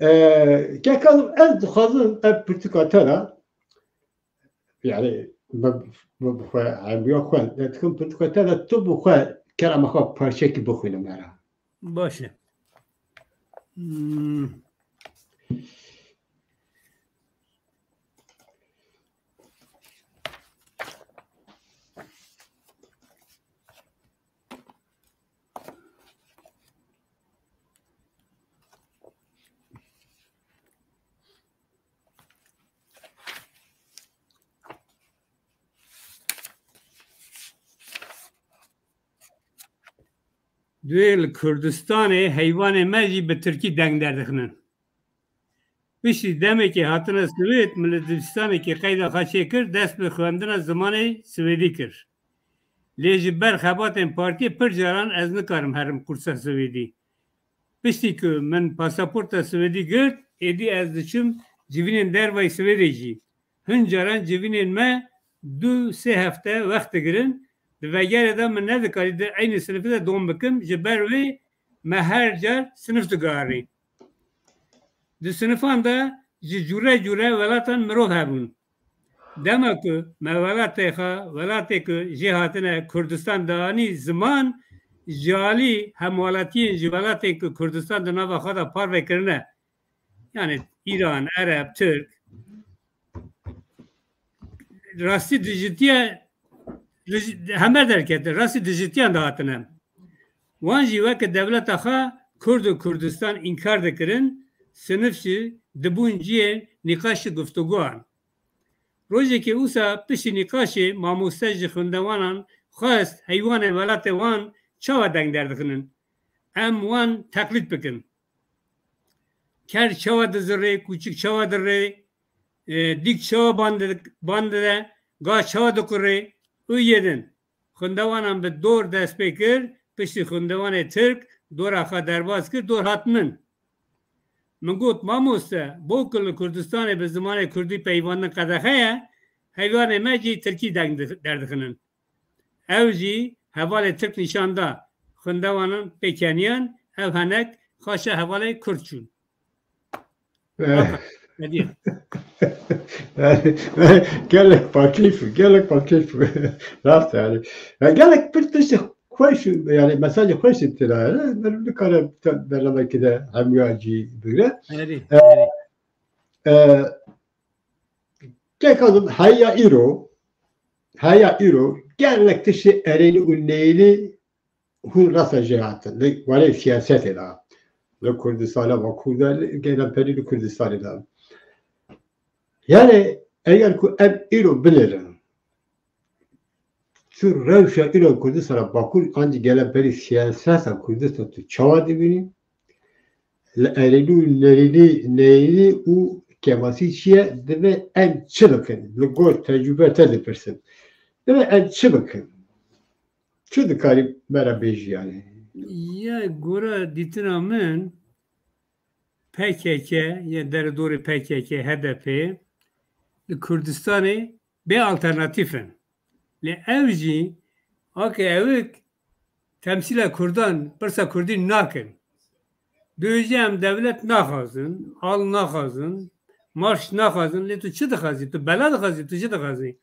Ee, Kek Kazim, ez dixwazim ev pirtûka te de, yani, bi, bi, bi xwe, ev ya xwe, ez dikim pirtûka te de, tu bi xwe kerema xwe parçekî bixwîne me re. Baş e. Hmm. Duyê li Kurdistanê heywanê me jî bi tirkî deng derdixinin. Piştî demekê hatine Swêd, min li dibistanekê qeyda xwe çêkir, dest bi xwendina zimanê swêdî kir. Lê ji ber xebatên partiyê pir caran ez nikarim herim kursa swêdî. Piştî ku min pasaporta swêdî girt, êdî ez diçim civînên dervayî Swêdê jî. Hin caran civînên me du sê hefte wext digirin. Di vegerê de min nedikarî di eynî sinifê de dom bikim, ji ber wê me her car sinif digiharî. Di sinifan de ji cûre cûre welatan mirov hebûn. Dema ku me welatê xwe, welatê ku jê hatine Kurdistan danî ziman, ji alî hemwelatiyên ji welatên ku Kurdistan di nava xwe de parve kirine, yani Îran, Ereb, Tirk, rastî dijitiye, dij-, hember derkete, rastî dijitiyan dihatine. Wan jî weke dewleta xwe Kurd û Kurdistan înkar dikirin, sinif jî dibûn cihê nîqaşê guftûgoyan. Rojekê wisa piştî nîqaşê mamoste ji xwendewanan xwest heywanê welatê wan çawa deng derdixinin. Em wan teqlîd bikin. Ker çawa dizirê, kûçik çawa dirê, e, dîk çawa ban di-, ban dide, ga çawa dikurê û yê din. Xwendewanan bi dor dest pê kir, piştî xwendewanê Tirk dora xwe derbas kir, dor hat min. Min got, mamoste, bo ku li Kurdistanê bi zimanê Kurdî peyvandin qedexe ye, heywanê me jî Tirkî deng di-, derdixinin. Ew jî hevalê Tirk nîşan da, xwendewanan pê keniyan, ev henek xaşa hevalê Kurd çûn. Eh. Hediye. Yani, gelek pakeyf, gelek pakeyf. Rast yani. Ya gelek bir tiştê xweş, yani mesajê xweş tê de yani. Ben bir kare bernamekî de hemûya cî bigre. Erê, Eh, erê. eh, Kek Azim heya îro, heya îro gelek tiştê erênî û neyînî hûn rasa jê hatin. Li warê siyasetê de. Li Kurdistana Bakur de, li gelemperî li Kurdistanê de. Yani eger ku em îro binêrin, çu rewşa îro Kurdistana Bakur ancî gelemperî siyaseta Kurdistan tu çawa dibînî? Li erênî û nerînî, neyînî û kêmasî çi ye? Divê em çi bikin? Li gor tecrûbe te dipirsim. Divê em çi bikin? Çi dikarî me re bêjî yani? Ya gora dîtina min P K K ya deredorê P K K, H D P li Kurdistanê bê alternatîf in. Lê ew jî ake ewik temsîla Kurdan, pirsa Kurdî nakin. Dû jî em dewlet naxwazin, al naxwazin, marş naxwazin, lê tu çi dixwazî? Tu bela dixwazî, tu çi dixwazî?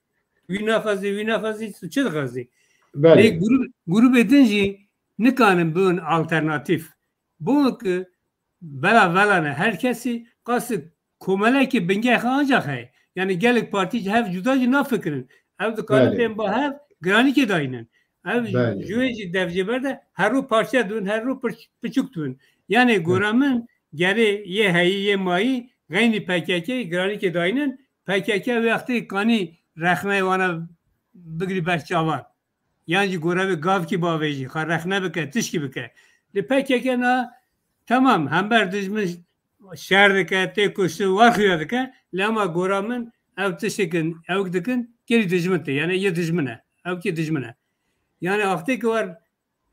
Wî naxwazî, wî naxwazî, tu çi dixwazî? Belê. Lê grûb-, grûbê din jî nikanin bibin alternatîf. Bo ku bela velane, her kesî qasî komelekî bingehê xwe ancak heye. Yani gelek partî ji hev cuda jî nafikirin. Ew dikarin Belê. Bên ba hev giranîkê dayînin. Ev Belê. Ji wê jî dev jê berde her ro parçe dibin, her ro piç-, piçûk dibin. Yani gora min gerê yê heyî, yê mayî xeynî P K K giranîkê dayînin. P K K wextê kanî rexneyê wana bigirî ber çavan. Yan jî gore wê gavkî bavêjî, xwe rexne bike, tişkî bike. Li P K K na, temam, hember dijmin şer dike, tê kuştin, war xuya dike. Lê ema gora min ew tiştekin, ewk dikin, kêrî dijmin tê. Yani yê dijmin e. Ewkê dijmin e. Yani axtê ki war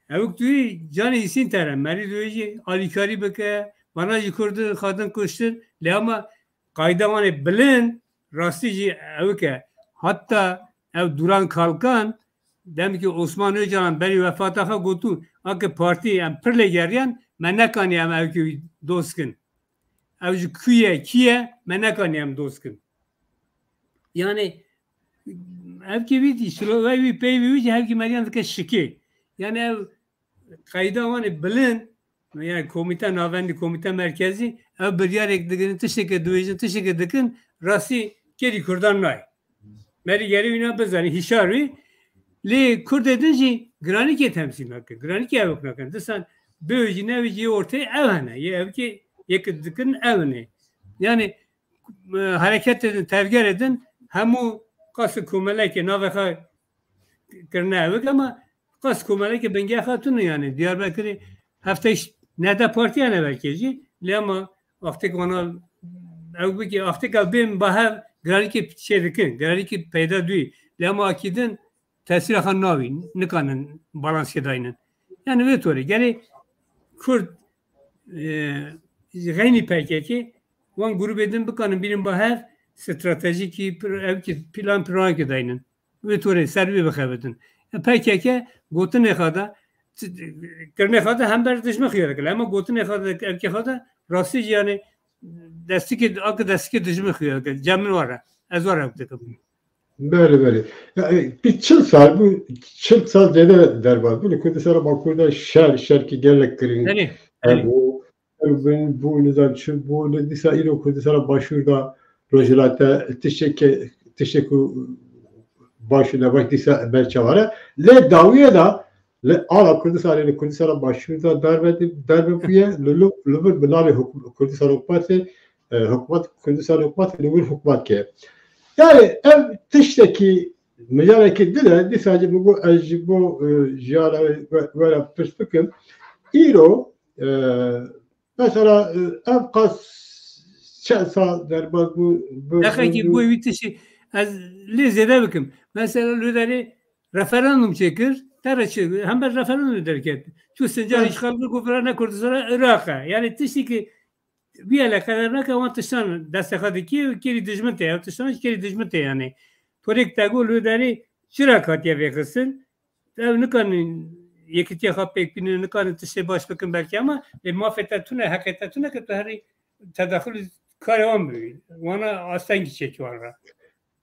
ewk duyî canê îsîn tere. Merî duyî jî alîkarî bike, bana jî kurdin, xadin kuştin. Lê ema qayda wan ê bilind, rastî jî ewik e. Hatta ew Duran Kalkan, demkî Osman Öcalan berî wefata xwe gotû, ake partî em pir lê geriyan, me nekanî em ewkî wî dost kin. Ew ji ku ye, kî ye, me nekanî em dost kin. Yani, ewkî wî, şirovey wî, peyvê wî jî hevkî meriyan dike şikê. Yani ev qeyda wan ê bilind, yani komîte navendî, komîte merkezî, ev biryarek digirin, tişteke dibêjin, tişteke dikin, rastî kêrî Kurdan nayê. Merî gerî wîna bizanî, hişar wî. Lê Kurdê din jî giranîkê temsîl nake, giranîkê ewk nakin. Disan bê jî ne jî ortê ev hene. Yê ewkê yek dikin ev hene. Yani, e, hereketê din, tevgerê din hemû qasî komelekê navê xwe kirine ewik, ama qas komelekê bingeh xwe tune yani. Diyarbekirê heftê nehde partiyan e belkê jî. Lê ama axtêk wana ew bikê, axtêk ew bên ba hev giranîkê çê dikin, giranîkê peyda duyî. Lê ama akî din tesîra xwe navî, nikanin balansê daynin. Yani vê torê, gerê Kurd, e, xeynî P K K, wan grûbê din bikanin bînin ba hev stratejîkî, pir-, ew ki plan, planekê daynin. Vê torê ser wê bixebitin. E, P K K gotinê xwe de, t-, kirinê xwe de hember dijmin xuya dikir. Ema gotinê xwe de, evkê xwe de, rastî jî yani destikê, ake destikê dijmin xuya dikir. Cem min were. Ez were ew dikim. Belê, belê. Ya, e, bir çil sal, bu çil sal zêde derbas bû. Li Kurdistana Bakur de şer, şerkî gelek kirin. Belê, belê. Hebû, bû, bû, nizam çi bû, li dîsa îro Kurdistana Başûr de, Rojhilate, tiştê ke, tiştê ku baş û nebaş dîsa berçav e. Lê dawiyê de, li ala Kurdistanê, li Kurdistana Başûr de darbe, darbe bûye, li, li, li vir bi navê hukm-, Kurdistan Hikûmetê, e, hikûmet, Kurdistan Hikûmetê, li wir hikûmet ke. Yani, ev tiştekî, mijareke din e, dîsa jî min got, ez ji bo, e, jiyana we, we re pirs bikim. Îro, e, mesela, e, ev qas çend sal derbas bû, bû, Dexekî bû, bû. Bû wî tiştî, ez lê zêde bikim. Mesela, li derê referandum çêkir, te re çi, hember referandum derket. Tu Sincar Evet. işgal kir, ku vira ne Kurdistan, Iraq e. Yani, tiştî ki, vî eleqedar nake, wan tiştan destê xwe dikî û kêrî dijmin tê, ew tiştan jî kêrî dijmin tê, yani. Torêk te got, li derê çira hatiye vêxistin? Ew nikarin yekîtiya xwe pêk bînin, nikarin tiştê baş bikin belkî, ama lê mafê te tune, heqê te tune ke tu herî tedexulî karê wan bibî. Wana astengî çêkî wan re.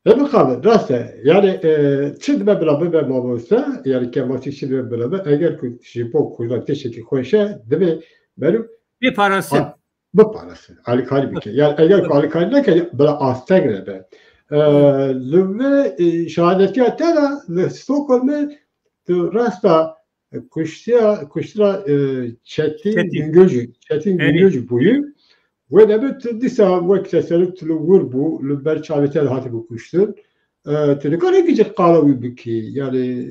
E, bixabe, rast e. Yani, e, çi dibe bila bibe mamoste, yani kemaşî çi dibe bila be, eger ku ji bo Kurdan tiştekî xweş e, dibe beru Bê parastin. Biparasin, alîkarî bike. Yani eger ku alîkarî neke, bila asteng nebe. E, li vê, e, şehadetiya te de li Stockholmê tu rasta, e, kuştiya, kuştina, e, Çetin Çetin. Güngöcü, Çetin Evet. Güngöcü bûyî. Wê de bi tu dîsa wek teselût tu li wir bû, li ber çavê te de hatibû kuştin. E, tu nikarî kî qala wî bikî. Yani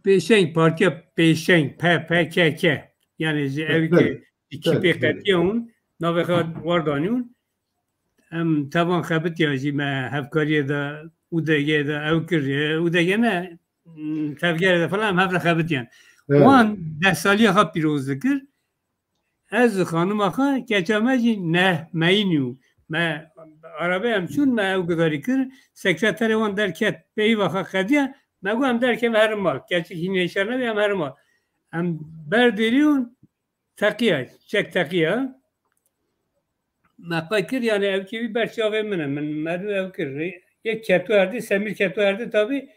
Pêşeng, partiya Pêşeng, P P K K. Yani ji ev Evet. ki Ekîpê Belê, belê. Qetiya hûn, navê xwe war danî hûn. Em tevan xebitiyan jî me hevkariyê de, U D G de ew kir, e, U D G ne, m, tevgerê de falan em hev re xebitiyan. Evet. Wan deh saliya xwe pîroz dikir. Ez û xanima xwe, keça me jî neh meyînî û me arabê em çûn, me ew gudarî kir. Sekreterê wan derket, peyva xwe qediya, me got em derkeve herin mal. Keçik hîn hêşer nebî, em herin mal. Em berdêrî hûn, teqiya, çek teqiya. Me qey kir, yani ev kê wî ber çavê min e. Min merû ew kir. Yek keto erdê, Semîr keto erdê tabî.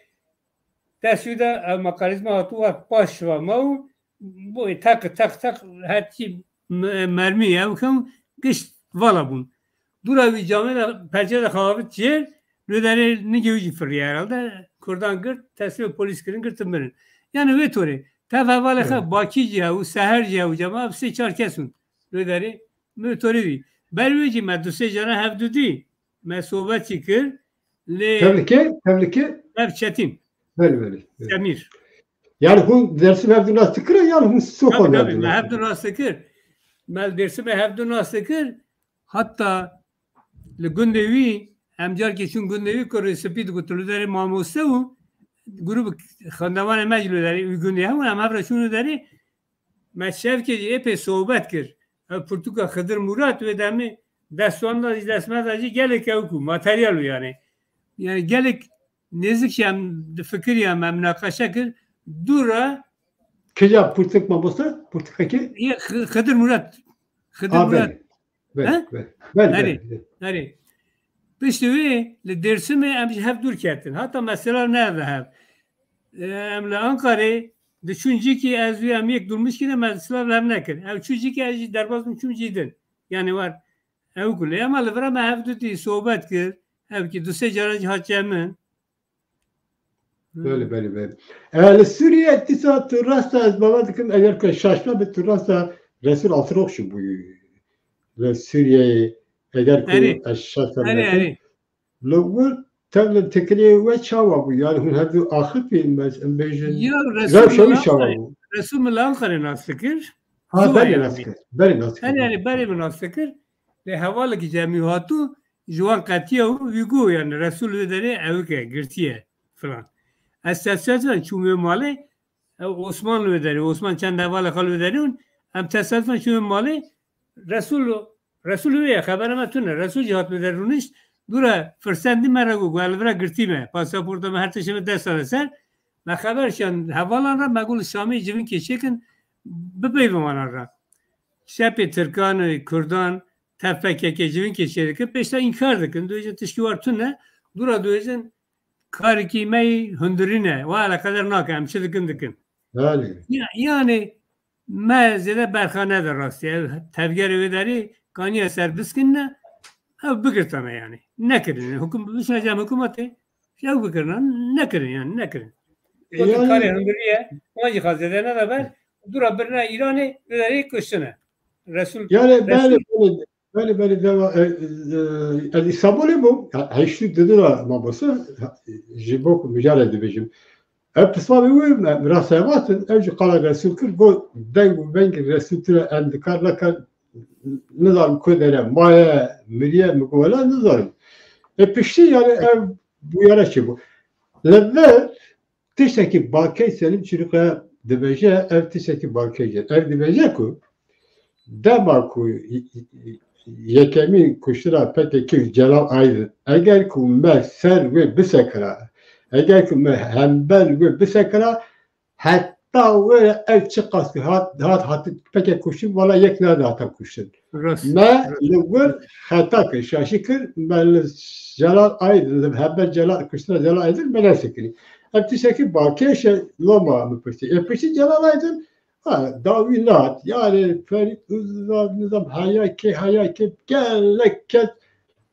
Dest wî de ev mekanîzma hatû war paş va ma û bo teq, teq, teq, her tî me-, mermî ew kew gişt vala bûn. Dûra wî camê de, perçe de xavit jêr, li derê nigê wî jî firiye herhalde. Kurdan girt, teslîmê polîs kirin, girtin mirin. Yani wê torê. Tev hevalê xwe Evet. Bakî jî hew, Seher jî hew, cema ev sê çar kes hûn. Li derê, min torê dî. Ber wê jî me du sê cara hevdu dî. Me sohbet jî kir. Lê Tevlike, tevlike. Ev Çetin. Belê, belê. Evet. Semîr. Yani hûn Dêrsim hevdu nas dikire, yani hûn Stockholm Tabii, tabii, hevdu me nas hevdu dikire? Nas dikir. Me li Dêrsimê hevdu nas dikir. Hatta li gundê wî, em carkê çûn gundê wî, kurê spî digotin, li derê mamoste û grûp xwendevanê me jî li derê wî gundê hebûn, em hev re çûn li derê, me şevkê jî êpê sohbet kir. Ev pirtûka Xidir Murat wê demê dest wan da jî, dest me da jî gelek ew ku materyal û yani. Yani gelek nêzik jî em difikiriyan, em minaqeşe kir. Dû re Kêja pirtûk mamoste? Pirtûkekê? Yê Xi-, Xidir Murat. Xidir Ha, Murat. belê. Belê, He? belê. Belê, Erê, belê, belê. erê. Piştî wê li Dêrsimê em ji hev dûr ketin. Hata me silav nede hev. E, em li Ankarê diçûn cîkî ez wî em yek durmuşkî de me silav li hev nekir. Ew çû cîkî ez jî derbas bûm çûm cî din. Yani war ew ku lê ema li vira me hev du dî sohbet kir. Ev kî du sê caran jî hat cem min. Belê, belê, belê. E, li Sûriye dîsa tu rasta ez bawer dikim, eger ku şaş nabe tu rasta Resul Altınokçu bûyî. Li Sûriyeyê eger ku Erê. ez şaş Erê, nabe. erê. Li wir tev li tekinê we çawa bû? Yani hûn hevdu axifî, em bêjin. Ya Resul Rewşa wî Mela çawa Ankarê, bû? Resul Mela Ankarê nas dikir. Ha, Zû berê yani. nas kir. Berê nas kir. Her yani berê min nas dikir. Lê hevalekî cemî hatû ji wan qetiya û wî got, yani Resul wê derê ewik e, girtiye filan. Ez tesadüfen çûm wê malê, ew Osman li wê derê, Osman çend hevalê xwe li wê derê hûn, em tesadüfen çûm wê malê, Resul, Resul wê ye, xebera me tune, Resul jî hat wê derê rûnişt, dû re firsen dî me re got, got, "Ez li vira girtî me, pasaporta me her tiştê me dest dane ser." Me xeber şand hevalan re, me got, "Li Şamê civînkê çêkin, bipeyvin wana re." Şepê Tirkan û Kurdan, T F K K civînkê çêdikin, pêşta înkar dikin. Dibêjin tişkî war tune, dûra dibêjin karekî me yî hundirî ne. Wa eleqeder nake, em çi dikin dikin. Belê. Ya-, yani me zêde berxa nede rastî. Ev tevgerê wê derê kaniye ser biskîne, ev bigirtane yani. Nekirin. Hukum, bişne cem hikûmetê, ew bikirine, nekirin yani, nekirin. Gotin Yani karê hundirî ye, wan jî xwe zêde nede ber, dûra birine Îranê, wê derê kuştine. Resul, Yani Resul belê, belê, belê, belê, deva, e, e, ez Îstanbulê bûm. Ha, heştê didî de mamoste, ha, ji bo ku mijare dibêjim. Ev pismamê wê me, mi ra sevatin, ev jî qala Resul kir, got, deng û vengê Resul tira em dikar, nekar, nizanim ku dere, maye, miriye, mi got, wela nizanim. E, piştî, yani, ev bûyere çêbû. Li vir tiştekî bakey Selîm Çirûka dibêje, ev tiştekî bakey ye. Ev dibêje ku dema ku y-, y-, y-, yekemîn kuştina P K K Celal Aydin, eger ku me ser wê bisekira, eger ku me hember wê bisekira, heta were ev çiqas ku hat, hat, hat P K K kuştin, wala yek nehata kuştin. Rast, Me rast. Li wir xeta kir, şaşî kir, me li Celal Aydin, li hember Celal, kuştina Celal Aydin, me nesekirî. Ev tiştekî bakêş e, loma min pirsî. E, pirsî Celal Aydin, ha, dawî nehat. Yani Ferît Uzra, nizam, heya kê, heya kê, gelek kes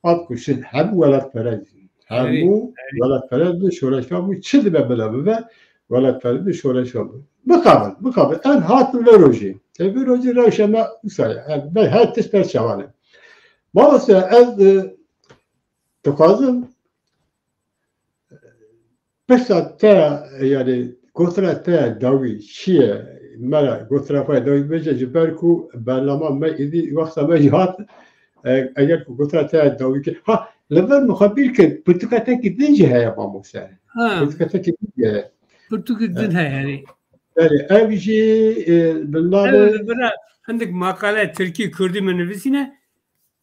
hat kuştin. Hemû welatperest. Hemû Herî, herî. welatperest bû, şoreşvan bû. Çi dibe bila bibe, welatperest bû, şoreşvan bû. Bixabin, bixabin. Em hatin vê rojê. E, vê rojê rewşa me wisa ye. Em, be-, her tişt ber çavan e. Mamoste, ez, e, dixwazim, pirsa te, yani, gotina te dawî çi ye? Me re gotina xwe dawî bêje, ji ber ku bernama me êdî wexta me jî hat, e, eger ku gotina te dawî kir. Ha, li vir min xwe bîr kir, pirtûka te kî din jî heye, mamoste. Ha. Pirtûka te kî din jî heye. Pirtûkê din heye, yani. Belê, ev jî, e, bi navê Ev li vir e, hindik makale tirkî, kurdî min nivîsîne.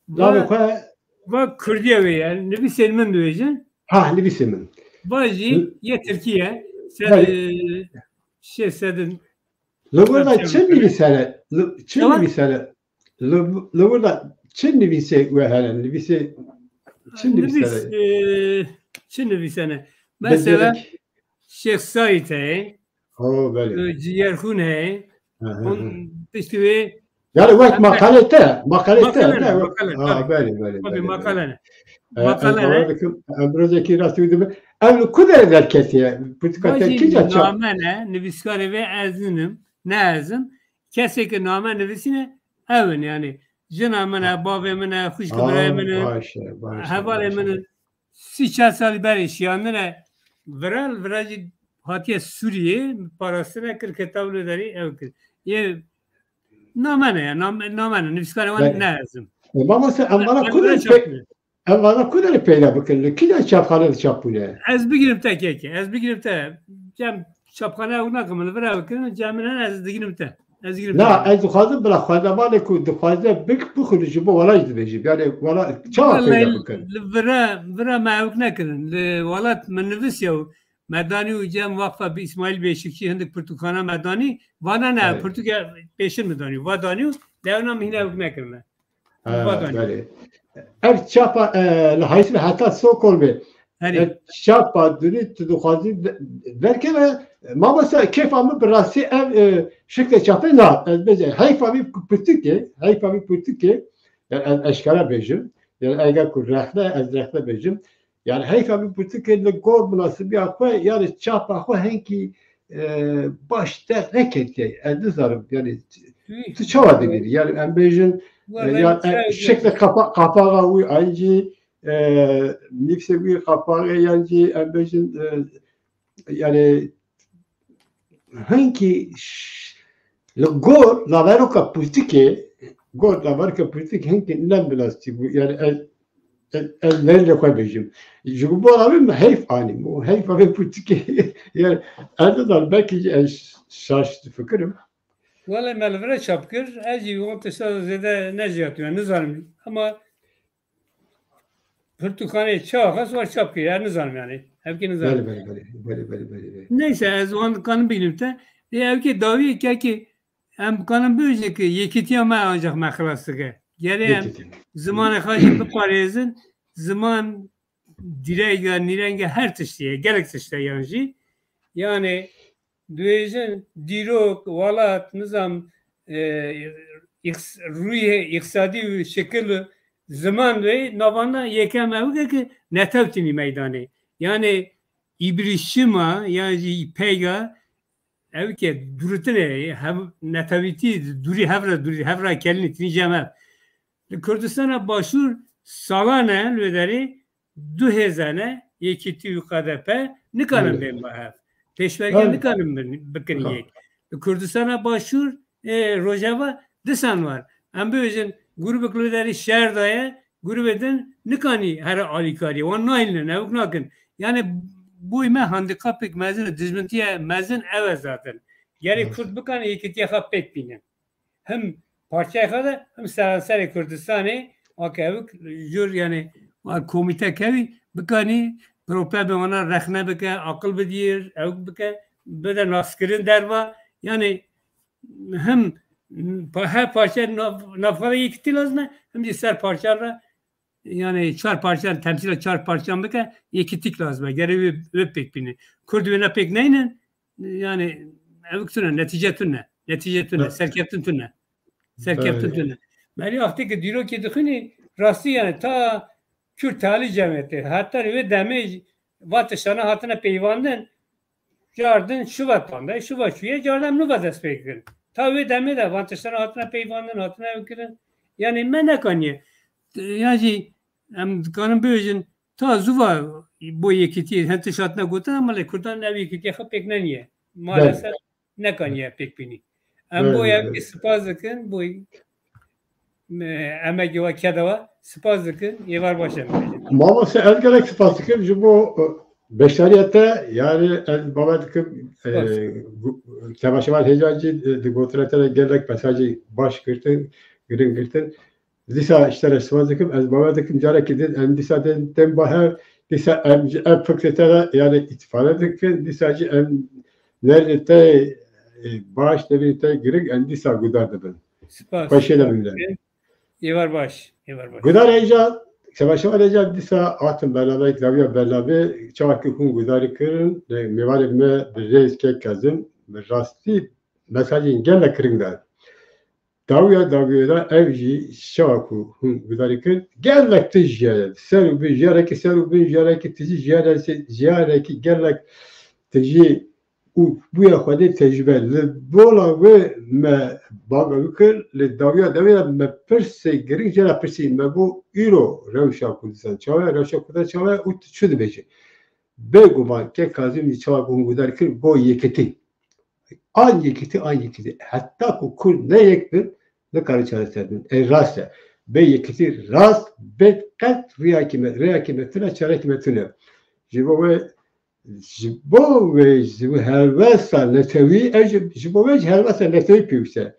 Navê Va, xwe va Kurdiye wê ye. Nivîsên min dibêjin. Ha, nivîsê min. Va jî Li- yê Tirkî ye. Ser, Belê. e, şêst sedin. Li wir de çi nivîsene? Li, çi Tamam. nivîsene? Li, li wir de çi nivîsê we hene? Nivîsê, çi Nivîs, nivîsene? e, çi nivîsene? Mesela Becerek. Şêx Saîd heye. Oh, belê. E, Ciyerxûn heye. Hı hı Hûn hı. piştî wê Yani wek Em de makale te, makale te, Makale ne, ne, wek- makale, Ha, tabii. belê, belê, Tabii, belê, makale belê. ne. E, Makale ez ne? bawer dikim, em rojekî rastî wî dibin. Ev li ku derê derketiye? Pirtûka te Vajî kîja çap? name ne, nivîskarê vê ez ninim, ne ez im. Kesê ke name nivîsîne, ew in yani. Jina min e, Ha. bavê min e, xwişk Ha, birayê min e, baş e, baş e, hevalê baş e. min in. Sî çar salî berê şiyandine vira, li vira jî hatiye Sûriyê, parastine kir, kitab li derî ew kir. Yê name ne ya, name, name ne, nivîskarê wan Be- ne ez im. E, mamoste, em vana Em ku vira derê çap pe-, kirin. em vana ku derê peyda bikin? Li kîja çapxane de çap bûne? Ez bigirim te keke, ez bigirim te. Cem çapxane ew nakim, li vira bikirin, cem min hene ez digirim te. Ez girim Na, te. ez dixwazim bila xwendevanê ku dixwaze bik-, bixwîne ji bo welat jî dibêjim. Yani wela çawa Wellahî peyda bikin? Li vira, vira me ewk nekirin. Li welat min nivîsiye û me danî û cem waqfa bi Îsmaîl Bêşikçî hindik pirtûkxana me danî. Vana ne, Evet. pirtûke pêşin min danî. Va danî û lewna min hîne ewk nekirine. Ha, Va danî. belê. Ev çapa, e, li Hayîsê heta Stockholmê. Herî. E, çapa dunî tu dixwazî de-, derkeve, mamoste kêfa min bi rastî ev, e, şikle çapê na, ez bêje, heyfa vî pirtûkê, heyfa vî pirtûkê, yani ez eşkere bêjim, yani eger ku rexne, ez rexne bêjim, yani heyfa vî pirtûkê li gor minasibiya xwe, yani çapa xwe henkî, e, baş derneketiye, ez nizanim, yani Wî. tu çawa dibînî, yani em bêjin, Wa e, ben yani, e, çawa şikle kapa-, kapaxa wî, an jî e, nivîsê wî qapaxê yan jî em bêjin, e, yani hinkî ş-, li gor naveroka polîtîkê, gor naveroka polîtîk hinkî ne binastî bû. Yani ez, ez, ez lê xwe bêjim. Ji bo wî min heyf anî. Û heyfa vê polîtîkê, yani ez nizanim, belkî jî ez şaş difikirim. Wele me li vir çap kir, ez jî wan tişta zêde nejiyatime, nizanim. Ama pirtûkanê çawa xwest war çap kir, ez nizanim yani. Evkê nizanim. Belê, belê, belê, belê, belê, belê, belê. Neyse, ez wan dikanim bînim te. Ê, evkê dawiyê kekê em dikanin bibêjin ki yekîtiya me ancak me xilas dike. Gerê em Yekîtiya. zimanê xwe jî biparêzin. Ziman dîrega, nîrenga her tiştî ye, gelek tişt e yan jî. Yani dibêjin dîrok, welat, nizam, e, îqs-, rûyê îqtisadî û şekil û ziman wê navana yekem ew e ki netew tînî meydanê. Yani îbrîşima yan jî peyga ew ke durutine hev, netewîtî dûrî hev re, dûrî hev re kelînî tînî cem hev. Li Kurdistana Başûr salan e li wê derê du hêz hene, Yekîtî û K D P, nikarin Evet. bên bi hev. Pêşmerge Evet. nikarin bin, bikin Aha. yek. Li Kurdistana Başûr, ê, Rojava disan var. Em bibêjin grûbek li wê derê şer daye, grûbê din nikanî here alîkariyê. Wan nayînin, ewk nakin. Yani boy me handikapek mezin, dijmintiye mezin ew e zaten. Gerek Evet. Kurd bikan yekîtiye xwe pêk bînin. Him parçeyê xwe de, him seranserê Kurdistanê, weke ewk jûr, yani, komîte kevî bikanî problemê wana rexne bike, aqil bidîr, ewk bike, bide naskirin derva. Yani him pa-, her parçe nav-, navxwe de yekîtî lazim e, him jî ser parçan re, yani çar parçan, temsîla çar parçan bike, yekîtîk lazim e. Gerê wê, wê pêk bîne. Kurd wê ne pêk neynin, yani ew tune, netîce tune. Netîce tune, Evet. serkeftin tune. Serkeftin Evet. tune. Merî axtê ki dîrokê dixwînî, rastî yani ta Kürt Talî Cemiyeti, heta wê demê va tiştana hatine peyvandin, cardin şuva tande, şuva şuye, cardin em nuva dest pê kirin. Ta wê demê de van tiştana hatine peyvandin, hatine ew kirin. Yani me nekaniye. Ya jî em dikarin bibêjin, ta zuva bo yekîtiyê hin tişt hatine gotin, ama lê Kurdan ev yekîtiye xwe pêk neniye. Maalesef nekaniye pêk bînî. Em Evet, boy evet. em spas dikin, boy me-, emegê we keda we spas dikin, êvar baş em bêjin. Mamoste, ez gelek spas dikim ji bo, e, beşdariya te, yani ez bawer dikim, e, Spas. gu-, temaşevan hêja jî, e, di gotina te de gelek mesajê baş girtin, giring girtin. Dîsa ji te re spas dikim, ez bawer dikim carekî din em dîsa tên, tên ba hev, dîsa em ji ev fikrê te re yani îstifade dikin, dîsa jî em nerê te, e, baş, nerê te giring, em dîsa guhdar dibin. Spas. Xweşê de bimîne. Êvar baş, êvar baş. Guhdar hêja, şeveşevan hêja dîsa hatin bernameyek dawiya bernamê, çawa ki hûn guhdarî kirin, e, mêvanê me bi rêz kek Kazim, bi rastî mesajên gelek giring dan. Dawiya dawiyê de ev jî çawa ku hûn guhdarî kir, gelek tij jiyare. Ser û bin jiyarekî, ser û bin jiyarekî tijî jiyare, jiyarekî gelek tijî û bûye xwedê tecrûbe. Li bola wê me banga wî kir, li dawiya dawiyê de me pirsê giring jê re pirsî, me got, îro rewşa Kurdistan çawa ye, rewşa Kurdan çawa ye û tu çi dibêjî? Bêguman kek Kazim jî çawa ku hûn guhdarî kir, got yekîtî. An yekîtî, an yekîtî. Heta ku Kurd ne yek bin, nikarin çareser bin. Ey rast e. Bê yekîtî rast, bê qet riyakî me, riyakî me tune, çarekî me tune. Ji bo wê, ji bo wê, ji bo helwesta netewî, ev ji, ji bo wê ji helwesta netewî pêwîst e.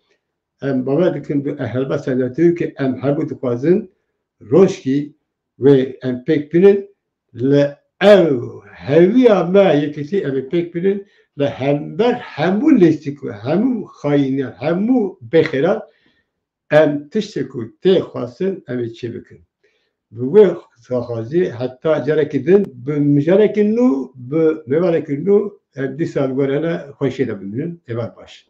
Em bawer dikin bi helwesta netewî ki em hemû dixwazin rojkî wê em pêk bînin, li ev hewiya me yekîtî em ê pêk bînin, li hember hemû lîstik, hemû xayîniyan, hemû bêxêran em tiştê ku tê xwestin em ê çê bikin. Bi wê daxwazî heta carekî din, bi mijarekî nû, bi mêvanekî nû em dîsa li we re ne, xweşiyê de bimînin. Êvar baş.